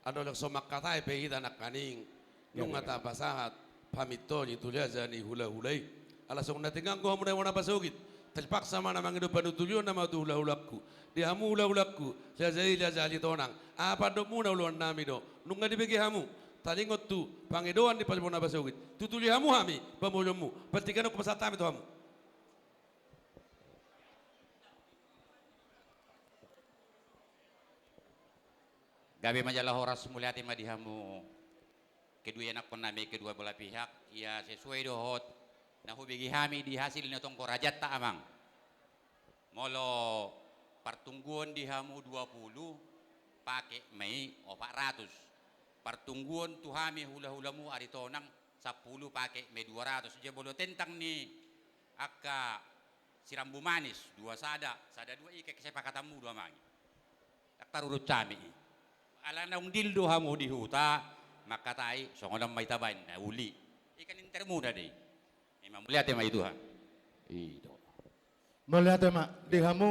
Andorang so mangkatai pe hita nangkaning, nunga tapasahat pamintoon i tu raja ni hulahula i. Ala songon na tinggang do hamu na bona pasogit, terpaksa ma na mangido panuturion nama tu hulahulangku. Di hamu hulahulangku, raja i raja Aritonang. Aha pandohanmuna, ulaonnami do. Nunga dibege hamu taringot tu pangidoan ni parbona pasogit. Tutuli hamu hami pamoruonmu. Partingkian on hupasahat hami tu hamu. Gabe ma jala horas, mauliate ma di hamu kedua ianakkon nami kedua belah pihak. Ia sesuai dohot na hubege hami di hasil ni otongko rajanta, amang. Molo partungguon di hamu dua pulu, pake ma i opat ratus. Partungguon tu hami hulahulamu Aritonang sampulu, pake ma i dua ratus. Jala molo tentang ni angka si Rambu Manis, dua sada, sada dua, i kesepakatanmu do, amang, i. Ndang tarurut hami i. Ala naung deal do hamu di huta, mangkatai songon on ma i tabaen na uli. I kan intermuna do i. Ima, mauliate ma di Tuhan. I do. Mauliate ma di hamu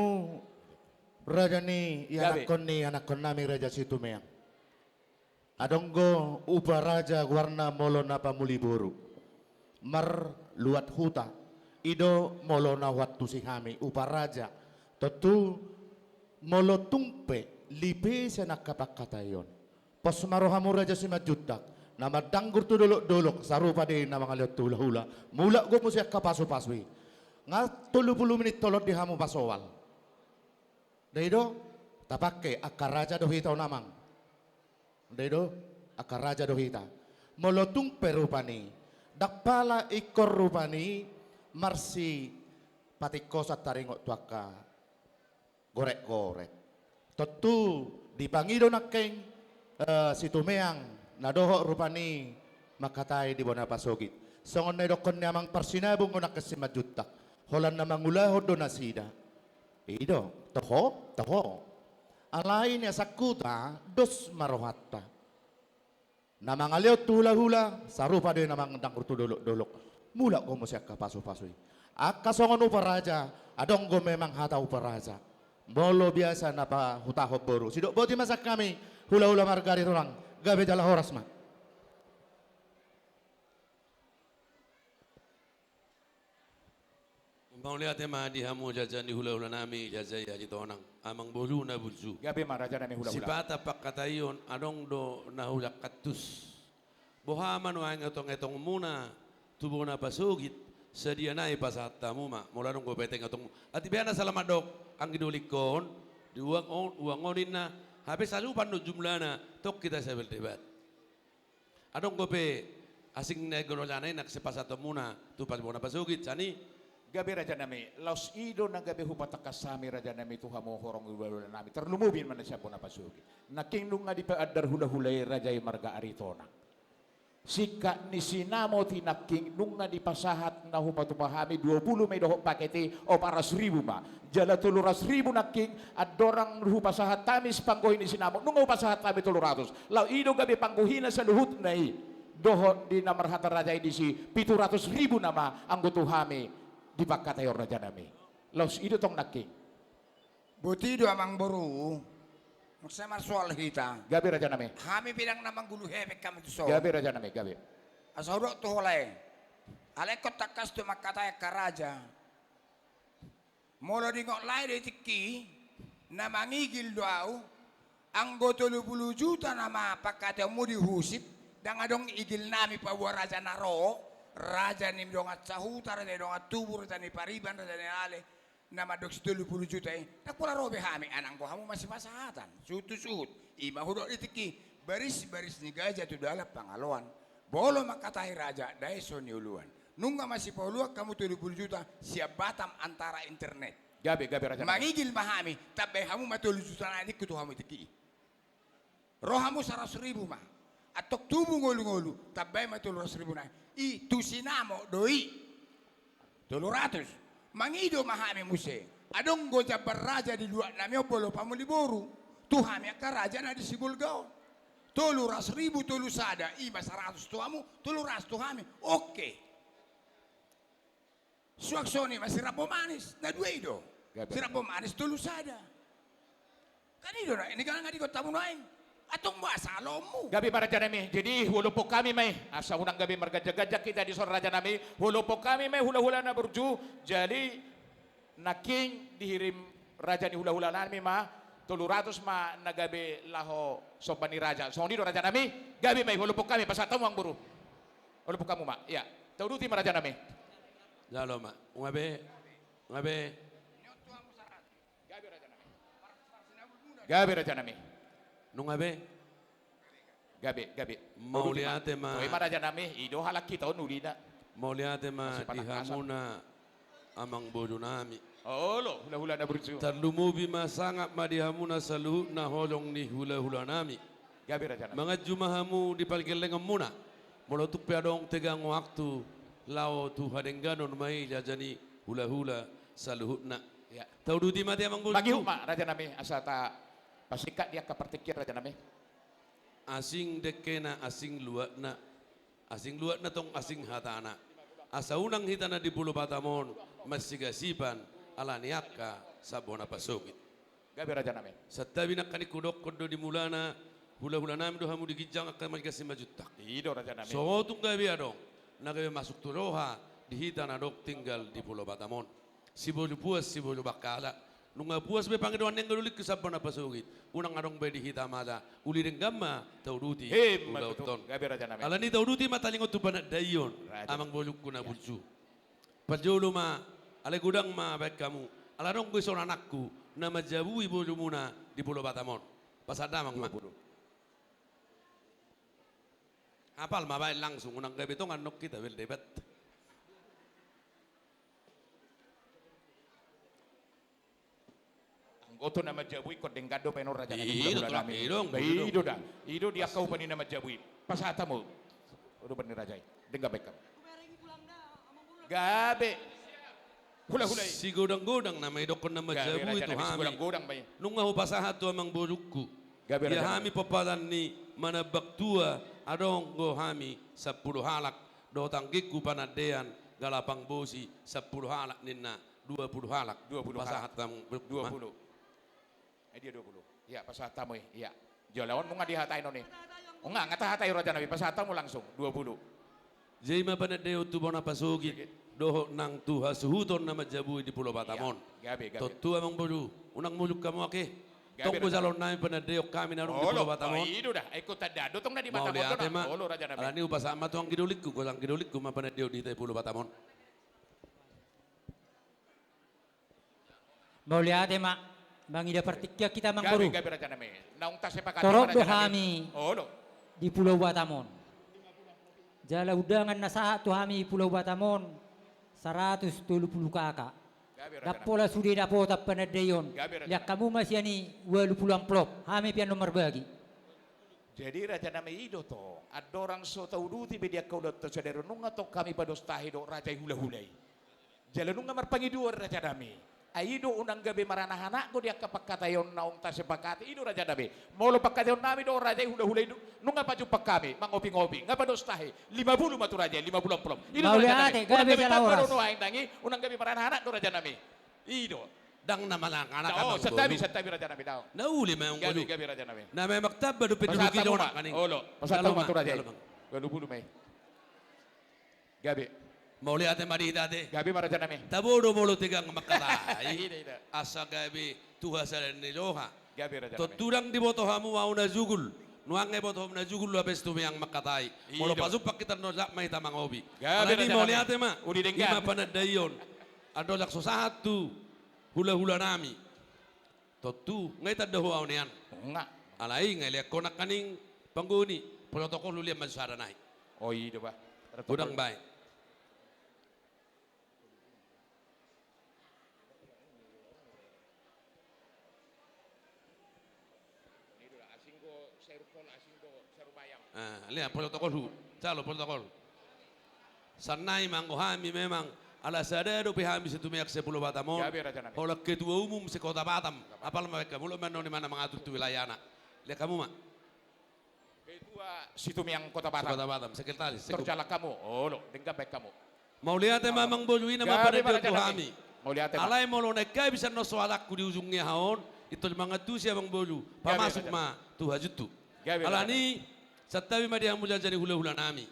raja ni ianakkon ni anakkon nami Raja Situmeang. Adong do upa raja goarna molo na pamuli boru, marluat huta. I do molo na huantusi hami upa raja. Tontu molo tung pe lipe sian angka pangkataion, pos ma rohamu Raja Simanjuntak, na mandanggur tu dolokdolok, sarupa do i na mangalehon tu hulahula. Mulak do muse angka pasupasu i. Nga tolu pulu minit holong di hamu pasoal. Ndai do, tapangke angka raja do hita on, amang. Ndai do, angka raja do hita. Molo tung pe rupani, ndang pala ingkon rupani marsipatingkosan taringot tu angka gorekgorek. Tontu dipangido nangkin, eh, Situmeang na dohot rupani mangkatai di bona pasogit. Songon na idokkon ni amang parsinabung do nangkin Simanjuntak. Holan na mangulahon do nasida. I do, toho, toho. Alai nian sangkuta dos ma rohanta. Na mangalehon tu hulahula, sarupa do i na mandanggur tu dolokdolok. Mulak do muse angka pasupasu i. Angka songon upa raja, adong do memang hata upa raja. Molo biasa na pahutahon boru. Sidok boti ma sian hami, hulahula marga Aritonang. Gabe jala horas ma. Mauliate ma di hamu raja ni hulahula nami, raja i Aritonang, amang boru na burju. Gabe ma raja nami hulahula. Sipata pangkataion adong do na hujangkantusi. Boha ma nuaeng etongetonganmuna tu bona pasogit, sadia nai pasahat hamu ma, molo adong do pe etongetonganmu. Atik beha na sala mandok, anggi dolingkon, di uang on, uang on ninna, hape salupan do jumlana, tong hita asa berdebat. Adong do pe asing na i, gonoranai na sipasahatonmuna tu pas bona pasogit, sani. Gabe raja nami, laos i do na gabe hupatangkas hami raja nami tu hamu horong hulahula nami, tarlumobi ma na sian bona pasogit. Nangkin nunga dipaandar hulahula i raja i marga Aritonang. Singkat ni sinamot i nangkin nunga dipasahat na hupatupa hami dua pulu ma i dohot paket i, opat ratus ribu ma. Jala tolu ratus ribu nangkin andorang hupasahat hami sipanggohi ni sinamot, nunga hupasahat hami tolu ratus. Laos i do gabe panggohina saluhutna i. Dohot di na marhata raja i disi, pitu ratus ribu nama anggo tu hami di pangkataion raja nami. Laos i do tong nangkin. Boti do amang boru. Maksudna marsoal hita. Gabe raja nami. Hami pe ndang na manggulu hepeng hami tu son. Gabe raja nami, gabe. Asa hudok tu ho lae. Alai ingkon tangkas do mangkatai angka raja. Molo diingot lae do i tingki, na mangigil do au, anggo tolu pulu juta nama pangkataionmu di husip, ndang adong igil nami paboa raja na ro, raja ni dongan sahuta, raja ni dongan tubu, raja ni pariban, raja ni ale, na mandok si tolu pulu juta i, ndang pola ro be hami, ai anggo hamu masipasahatan, suhut tu suhut, i ma hudok di tingki, baris, baris ni gaja tu dalan pangaloan, molo mangkatai raja, dae so nioloan. Nunga masipaoloan hamu tolu pulu juta sian Batam antara internet. Gabe, gabe raja nami. Mangigil ma hami, tambai hamu ma tolu juta nai ningku tu hamu i tingki i. Ro hamu saratus ribu ma. Antong tubu ngolungolu, tambai ma tolu ratus ribu nai. I tu sinamot do i. Tolu ratus. Mangido ma hami muse. Adong do jamban raja di luat nami on molo pamuli boru. Tu hami angka raja na di Sibolga on. Tolu ratus ribu tolu sada, i ma saratus tu hamu, tolu ratus tu hami. Oke. Suang songon i ma si Rambu Manis, na dua i do. Gabe. Si Rambu Manis tolu sada. Kan i do na, ini kan nga digot hamu nuaeng. Antong boasa alomu. Gabe ma raja nami, jadi huolophon hami ma i. Asa unang gabe marganjang-ganjang hita dison raja nami. Huolophon hami ma i hulahula na burju. Jadi nangkin dihirim raja ni hulahula nami ma, tolu ratus ma na gabe laho somba ni raja. Songon i do raja nami, gabe ma i, huolophon hami, pasahat hamu amang boru. Huolophon hamu ma, ia. Tauduti ma raja nami. Jalo ma, nunga be, nunga be. Gabe raja nami. Gabe raja nami. Nunga be. Gabe, gabe. Mauliate ma. Toe ma raja nami, i do halak hita on ulina. Mauliate ma di hamuna amang boru nami. Olo, hula-hula na burju. Tarlumobi ma sangap ma di hamuna saluhutna holong ni hula-hula nami. Gabe raja nami. Manganju ma hamu di pargellengonmuna. Molo tung pe adong tegang waktu laho tu hadengganon ma i raja ni hula-hula saluhutna. Ya. Tauduti ma ate amang boru. Mangihut ma raja nami asa tapasingkat di angka partingkian raja nami. Asing dengkena, asing luatna, asing luatna tong asing hatana. Asa unang hita na di Pulo Batam on mansigasipan ala ni angka sambona pasogit. Gabe raja nami. Santabi nangkaning hudokkon do di mulana, hula-hula nami do hamu di ginjang angka marga Simanjuntak. I do raja nami. So tung gabe adong na gabe masuk tu roha di hita na adong tinggal di Pulo Batam on. Siboru puas, siboru bangkala. Nunga puas be pangidoan ni anggi dolingku sambona pasogit. Unang adong be di hita mala, uli denggan ma tauduti. Emma tutu. Gabe raja nami. Alani tauduti ma taringot tu panandaion. Raja. Amang borungku na burju. Parjolo ma, alai godang ma baen hamu. Ala adong do dison anakku na manjabui borumuna di Pulo Batam on. Pasahat damang ma. Dua puluh. Apal ma baen langsung, unang gabe tongan nong hita berdebat. Anggo tu na manjabui ingkon denggan do baenon raja nami. I do, hula-hula nami. I do, i do da. I do di angka upa ni na manjabui. Pasahat hamu. Upa ni raja i. Denggan baen hamu. Gabe. Hula-hula i. Sigodang-godang nama idokkon na manjabui tu hami. Gabe raja nami, sigodang-godang ma i. Nunga hupasahat tu amang borungku. Gabe raja nami. Ia hami pomparan ni manambak tua, adong do hami sampulu halak. Dohot anggingku panandean, galapang bosi, sampulu halak ninna, dua pulu halak. Dua pulu halak. Pasahat hamu. Dua pulu. Eh, dia dua pulu. Ia, pasahat hamu i. Ia. Jala on nunga dihatai on i. Nunga, nunga tahatai raja nami, pasahat hamu langsung. Dua pulu. Jadi ma panandaion tu bona pasogit. Dohot nang tu hasuhuton na manjabui di Pulo Batam on. Ia, gabe, gabe. Tontu amang boru, unang muluk hamu ake. Gabe raja nami. Tong do jalo nami panandaion hami na adong di Pulo Batam on. Olo, i do da. Ai hutanda do tong na di mata. Mauliate ma. Olo raja nami. Alani hupasahat ma tu anggi dolingku, golang anggi dolingku ma panandaion di hita di Pulo Batam on. Mauliate ma, mangida partingkian hita amang boru. Gabe, gabe raja nami. Naung tasepakati ma raja nami. Torop do hami di Pulo Batam on. Jala undangan na sahat tu hami Pulo Batam on, saratus tolu pulu K K. Gabe raja nami. Ndang pola sude dapotan panandaion. Gabe raja nami. Liat hamu ma sian i ualu pulu amplop. Hami pe annon marbagi. Jadi raja nami i do tong. Andorang so tauduti be di angka ulaonta sadari on, nunga tong hami padostahi dohot raja i hula-hula i. Jala nunga marpangidoan raja nami. Ai i do unang gabe maranahanak do di angka pangkataion naung tasepakati i do raja nami. Molo pangkataion nami dohot raja i hula-hula i do, nunga pajumpang hami, mangopi-ngopi, nga padostahi. Lima puluh ma tu raja i, lima puluh amplop. I do raja nami. Mauliate, gabe jala horas. Unang gabe tamba do nuaeng nang i, unang gabe maranahanak do raja nami. I do. Ndang na maranahanak. Santabi, santabi raja nami, daong. Na uli ma i. Gabe, gabe raja nami. Na memang tamba dope dulu. Pasahat hamu ma. Olo, pasahat hamu ma tu raja i. Ualu pulu ma i. Gabe. Mauliate ma di hita ate. Gabe ma raja nami. Tabo do molo tegang mangkatai. Ida, ida. Asa gabe tu hasadaon ni roha. Gabe raja nami. Tontu ndang diboto hamu ahu na jugul. Nuaeng nga iboto hamu na jugul, lape situmeang mangkatai. I do. Molo pajumpang hita annon, jala ma hita mangopi. Gabe raja nami. Alani mauliate ma. Uli denggan. I ma panandaion. Andorang so sahat tu hula-hula nami. Tontu, nga itanda ho ahu nian. Nga. Alai nga ilean ho nangkaning panggohi, protokol, ulian ma sada nai. O, i do bah. Protokol. Godang baen. Ah, lihat protokol hu. Jalo protokol. Sian nai ma anggo hami memang ala sada dope hami situmeang se-Pulo Batam on. Gabe raja nami. Holan ketua umum se-Kota Batam. Apal ma baen hamu, olo, manang di mana mangatur tu wilayahna. Lihat hamu ma. Ketua situmeang Kota Batam. Se-Kota Batam, sekretaris, sekup. Torjalang hamu. Olo, denggan baen hamu. Mauliate ma amang boru, i nama panandaion tu hami. Gabe ma raja nami. Mauliate ma. Alai molo naeng gabe sian on soalangku di ujung ni aha on, intor mangantusi amang boru. Gabe raja nami. Pamasuk ma tu hajuthu. Gabe raja nami. Alani, santabi ma di hamu raja ni hula-hula nami.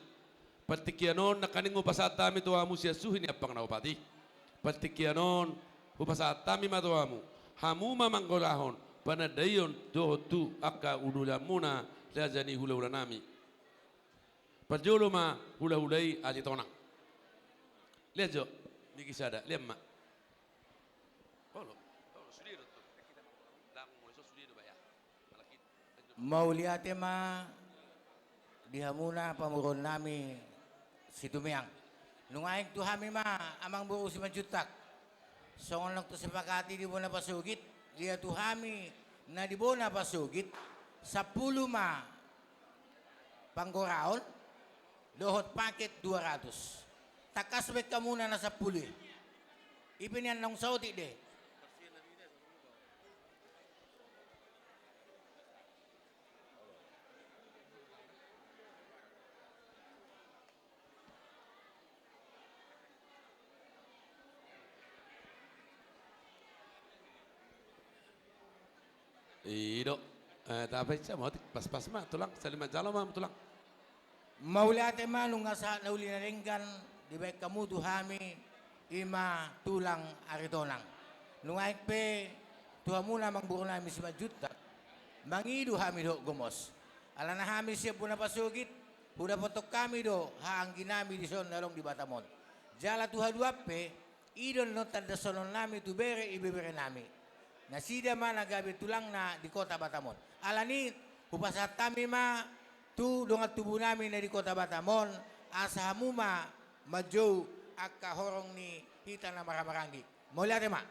Partingkian on nangkaning hupasahat hami tu hamu sian suhi ni ampang na opat i. Partingkian on hupasahat hami ma tu hamu. Hamu ma manggorahon panandaion dohot tu angka udulanmuna raja ni hula-hula nami. Parjolo ma hula-hula i Aji Tonang. Lihat jo, niki sada, lihat ma. Olo, olo, sude do tu. Mauliate ma. Di hamuna pamoruon nami Situmeang. Nunga aek tu hami ma amang boru Simanjuntak. Songon na tasepakati di bona pasogit, ia tu hami na di bona pasogit, sampulu ma panggoraon, dohot paket dua ratus. Tangkas baen hamuna na sampulu i. I pe nian naung saotik do i. I do. Eh, tapainsa ma otik, paspas ma tulang, sali manjalo ma tulang. Mauliate ma nunga sahat na uli na denggan dibaen hamu tu hami, i ma tulang Aritonang. Nunga aek pe tu hamuna amang boru nami Simanjuntak, mangido hami dohot gomos. Alana hami sian bona pasogit, hudapothon hami do haha anggi nami dison na adong di Batam on. Jala tu haduan pe, i do annon tanda songon nami tu bere ibebere nami. Nasida ma na gabe tulangna di kota Batam on. Alani, hupasahat hami ma tu dongan tubu nami na di kota Batam on, asa hamu ma manjou angka horong ni hita na marhahamaranggi. Mauliate ma.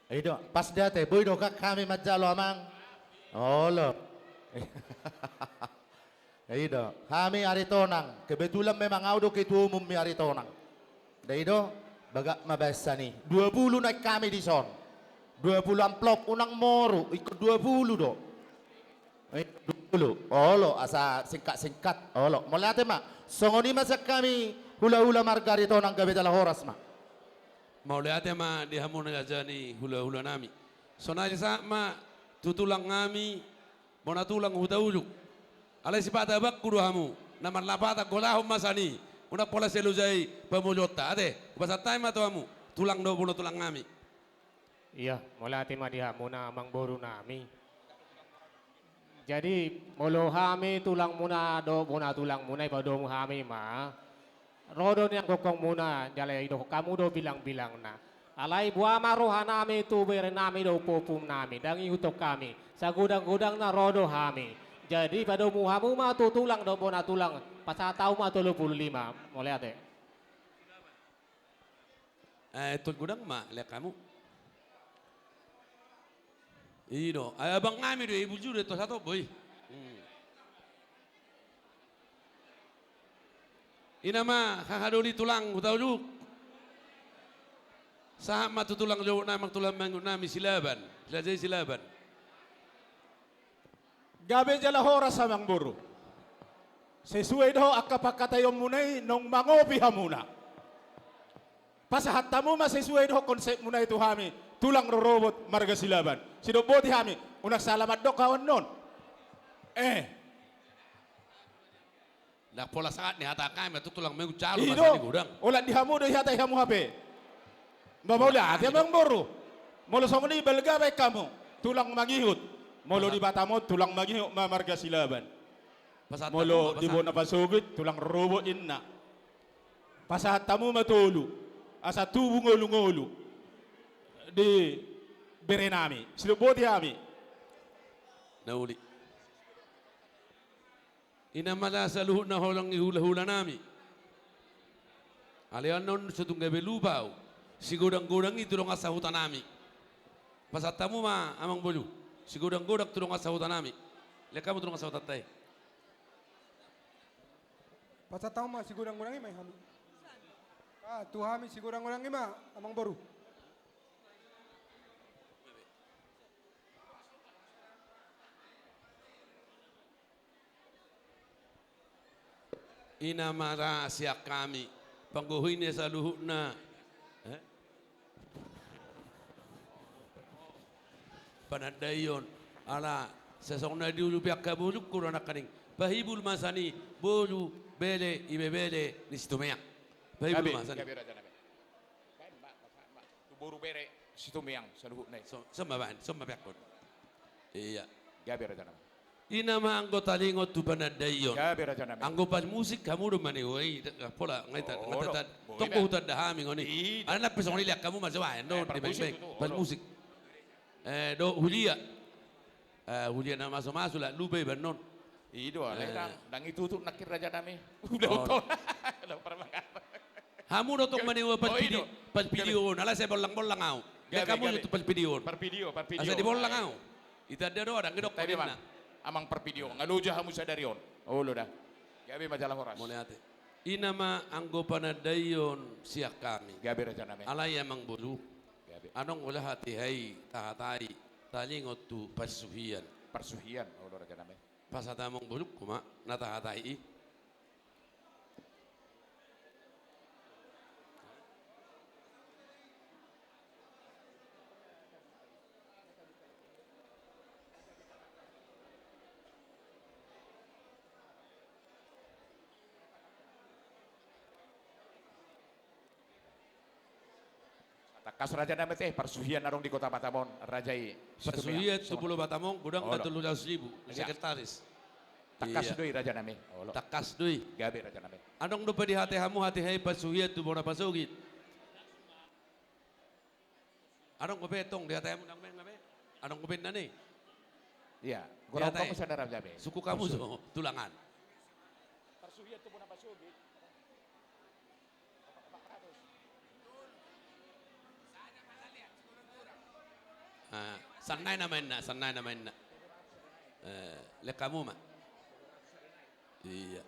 I do, pas do ate, boi do gok hami manjalo amang. Olo. I do, hami Aritonang, kebetulan memang au do ketua umum ni Aritonang. Dai do, bagak ma baensan i. Dua pulu naek hami dison. Dua pulu amplop, unang moru, ingkon dua pulu do. Eh, dua pulu. Olo, asa singkat-singkat. Olo, mauliate ma. Songon i ma sian hami hulahula marga Aritonang, gabe jala horas ma. Mauliate ma di hamu na raja ni hulahula nami. Sonari sahat ma tu tulang nami, bona tulang Hutauluk. Alai sipata abangku do hamu, na marlapatan golahon ma sian i, unang pola sai loja i pamoruonta, ate, hupasahat hami ma tu hamu, tulang dohot bona tulang nami. Ia, mauliate ma di hamuna amang boru nami. Jadi, molo hami tulangmuna dohot bona tulangmuna, ipadomu hami ma. Ro do nian gokhongmuna, jala idokhon hamu do bilangbilangna. Alai boha ma rohanami tu berenami dohot ompuompunami, ndang ihuthon hami. Sagodanggodangna ro do hami. Jadi, padomu hamu ma tu tulang dohot bona tulang, pasahat hamu ma tolu pulu lima. Mauliate. Eh, tol godang ma, lean hamu. I do, eh, abang nami do, i burju do, tol sahat on boi. Hmm. I ma, hahadoli tulang Hutauluk. Sahat ma tu tulang jolo nami, tulang mangihut nami Silaban, Raja i Silaban. Gabe jala horas amang boru. Sesuai dohot angka pangkataionmuna i naung mangopi hamuna. Pasahat hamu ma sesuai dohot konsepmuna i tu hami, tulang rorobot marga Silaban. Sidok boti hami, unang salah mandok hau annon. Eh. Ndang pola sahat ni hata hami, tu tulang mangihut jalo. I do, masa ni godang. Olat di hamu do ihatai hamu hape. Mauliate amang boru. Molo songon i balga baen hamu. Tulang mangihut. Molo di Batam on tulang mangihut ma marga Silaban. Pasahat hamu ma. Molo di bona pasogit tulang rorobot inna. Pasahat hamu ma tolu. Asa tubu ngolungolu. Di berenami. Sidok boti hami. Na uli. I ma saluhutna holang ni hulahulanami. Alai annon so tung gabe lupa au. Sigodanggodang i tu dongan sahutanami. Pasahat hamu ma amang boru. Sigodanggodang tu dongan sahutanami. Lean hamu tu dongan sahutanta i. Pasahat hamu ma sigodanggodang i ma i hami. Ah, tu hami sigodanggodang i ma amang boru. I ma ra sian hami, panggohi ni saluhutna. Eh? Panandaion, ala, sasongon na diurupi angka bolungku do nangkaning. Pahibul ma sian i, boru, bere, ibebere ni Situmeang. Pahibul ma sian i. Gabe, gabe raja nami. Baen ma, pasahat ma tu boru bere Situmeang saluhutna i. So, so ma baen, so ma baen hamu. Ia. Gabe raja nami. I ma anggo taringot tu panandaion. Gabe raja nami. Anggo parmusik hamu do maneo i, pola ngai ta, ngai ta, tong do hutanda hami ngoni. Alana pe songon i lean hamu ma jo baen do, parmusik. Eh, do huria. Eh, huria na masumasu la lupa iba annon. I do, alai ndang, ndang itutup nangkin raja nami. Udah, oh, oto. Udah, parmangan. Hamu do tong maneo pas video on, alai sai bollang-bollang au. Gabe, gabe. Hamu do tu pas video on. Par video, par video. Asa dibollang au. Itanda do, ndang didok. Amang par video. Nga loja hamu sadari on. Olo da. Gabe ma jala horas. Mauliate. I nama anggo panandaion sian hami. Gabe raja nami. Alai amang boru. Gabe. Adong ulaon hatiha i tahatai taringot tu parsuhian. Parsuhian, olo raja nami. Pasahat amang borungku ma na tahatai i. Tangkas raja nami, te parsuhian adong di Kota Batam on, raja i. Parsuhian tu Pulo Batam on, godang ma tolu ratus ribu, sekretaris. Tangkas do i raja nami. Olo. Tangkas do i. Gabe raja nami. Adong dope dihatai hamu hatiha i parsuhian tu bona pasogit? Adong dope tong dihatai hamu nang be, nang be? Adong dope nang i? Iya, godang tong sadara gabe. Sungkun hamu do tulangan. Parsuhian tu bona pasogit. Ah, sannari nama inna, sannari nama inna. Eh, lek hamu ma. Iya.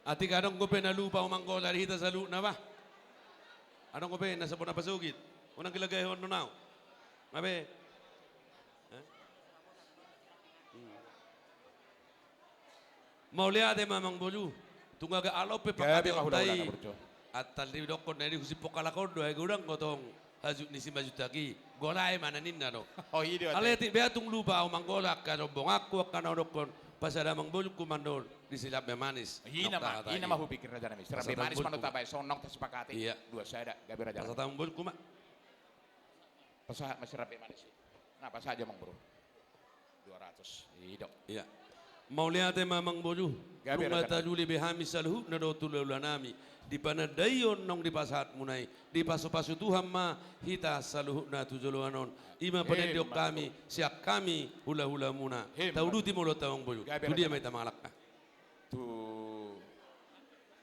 Atik adong dope na lupa, Amang Boru, di hita saluhutna bah. Adong dope na so bona pasogit. Unang gilagaihon do nau. Nang be? Hah? Hmm. Mauliate ma Amang Boru. Tung gabe alop pe pangkataion ta i. Antar didokkon na i di husip pongkalak on do, ai godang do tong hajut ni Simanjuntak i. Gorai ma na ninna do. Alai atik bea tung lupa au Amang Boru angka rombonganku, angka na hudokkon pasahat Amang Borungku mandol di Sirambe Manis. Ina ma hupikir raja nami. Sirambe Manis ma na tabaen, songon na tasepakati. Iya. Dua sada, gabe raja nami. Pasahat Amang Borungku ma. Pasahat ma Sirambe Manis i. Na pasahat jo Amang Boru. Dua ratus. Ido. Iya. Mauliate ma Amang Boru. Gabe raja nami. Nunga taruli be hami saluhutna dohot hulahula nami di panandaion naung dipasahatmuna i. Dipasupasu Tuhan ma hita saluhutna tu joloan on. I ma panandaion hami sian hami hulahulamuna. Tauduti ma ulaonta Amang Boru. Gabe raja nami. Tu dia ma hita mangalangka? Tu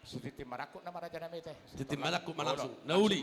Sitintin Marangkup nama raja nami, te. Sitintin Marangkup ma langsung. Na uli.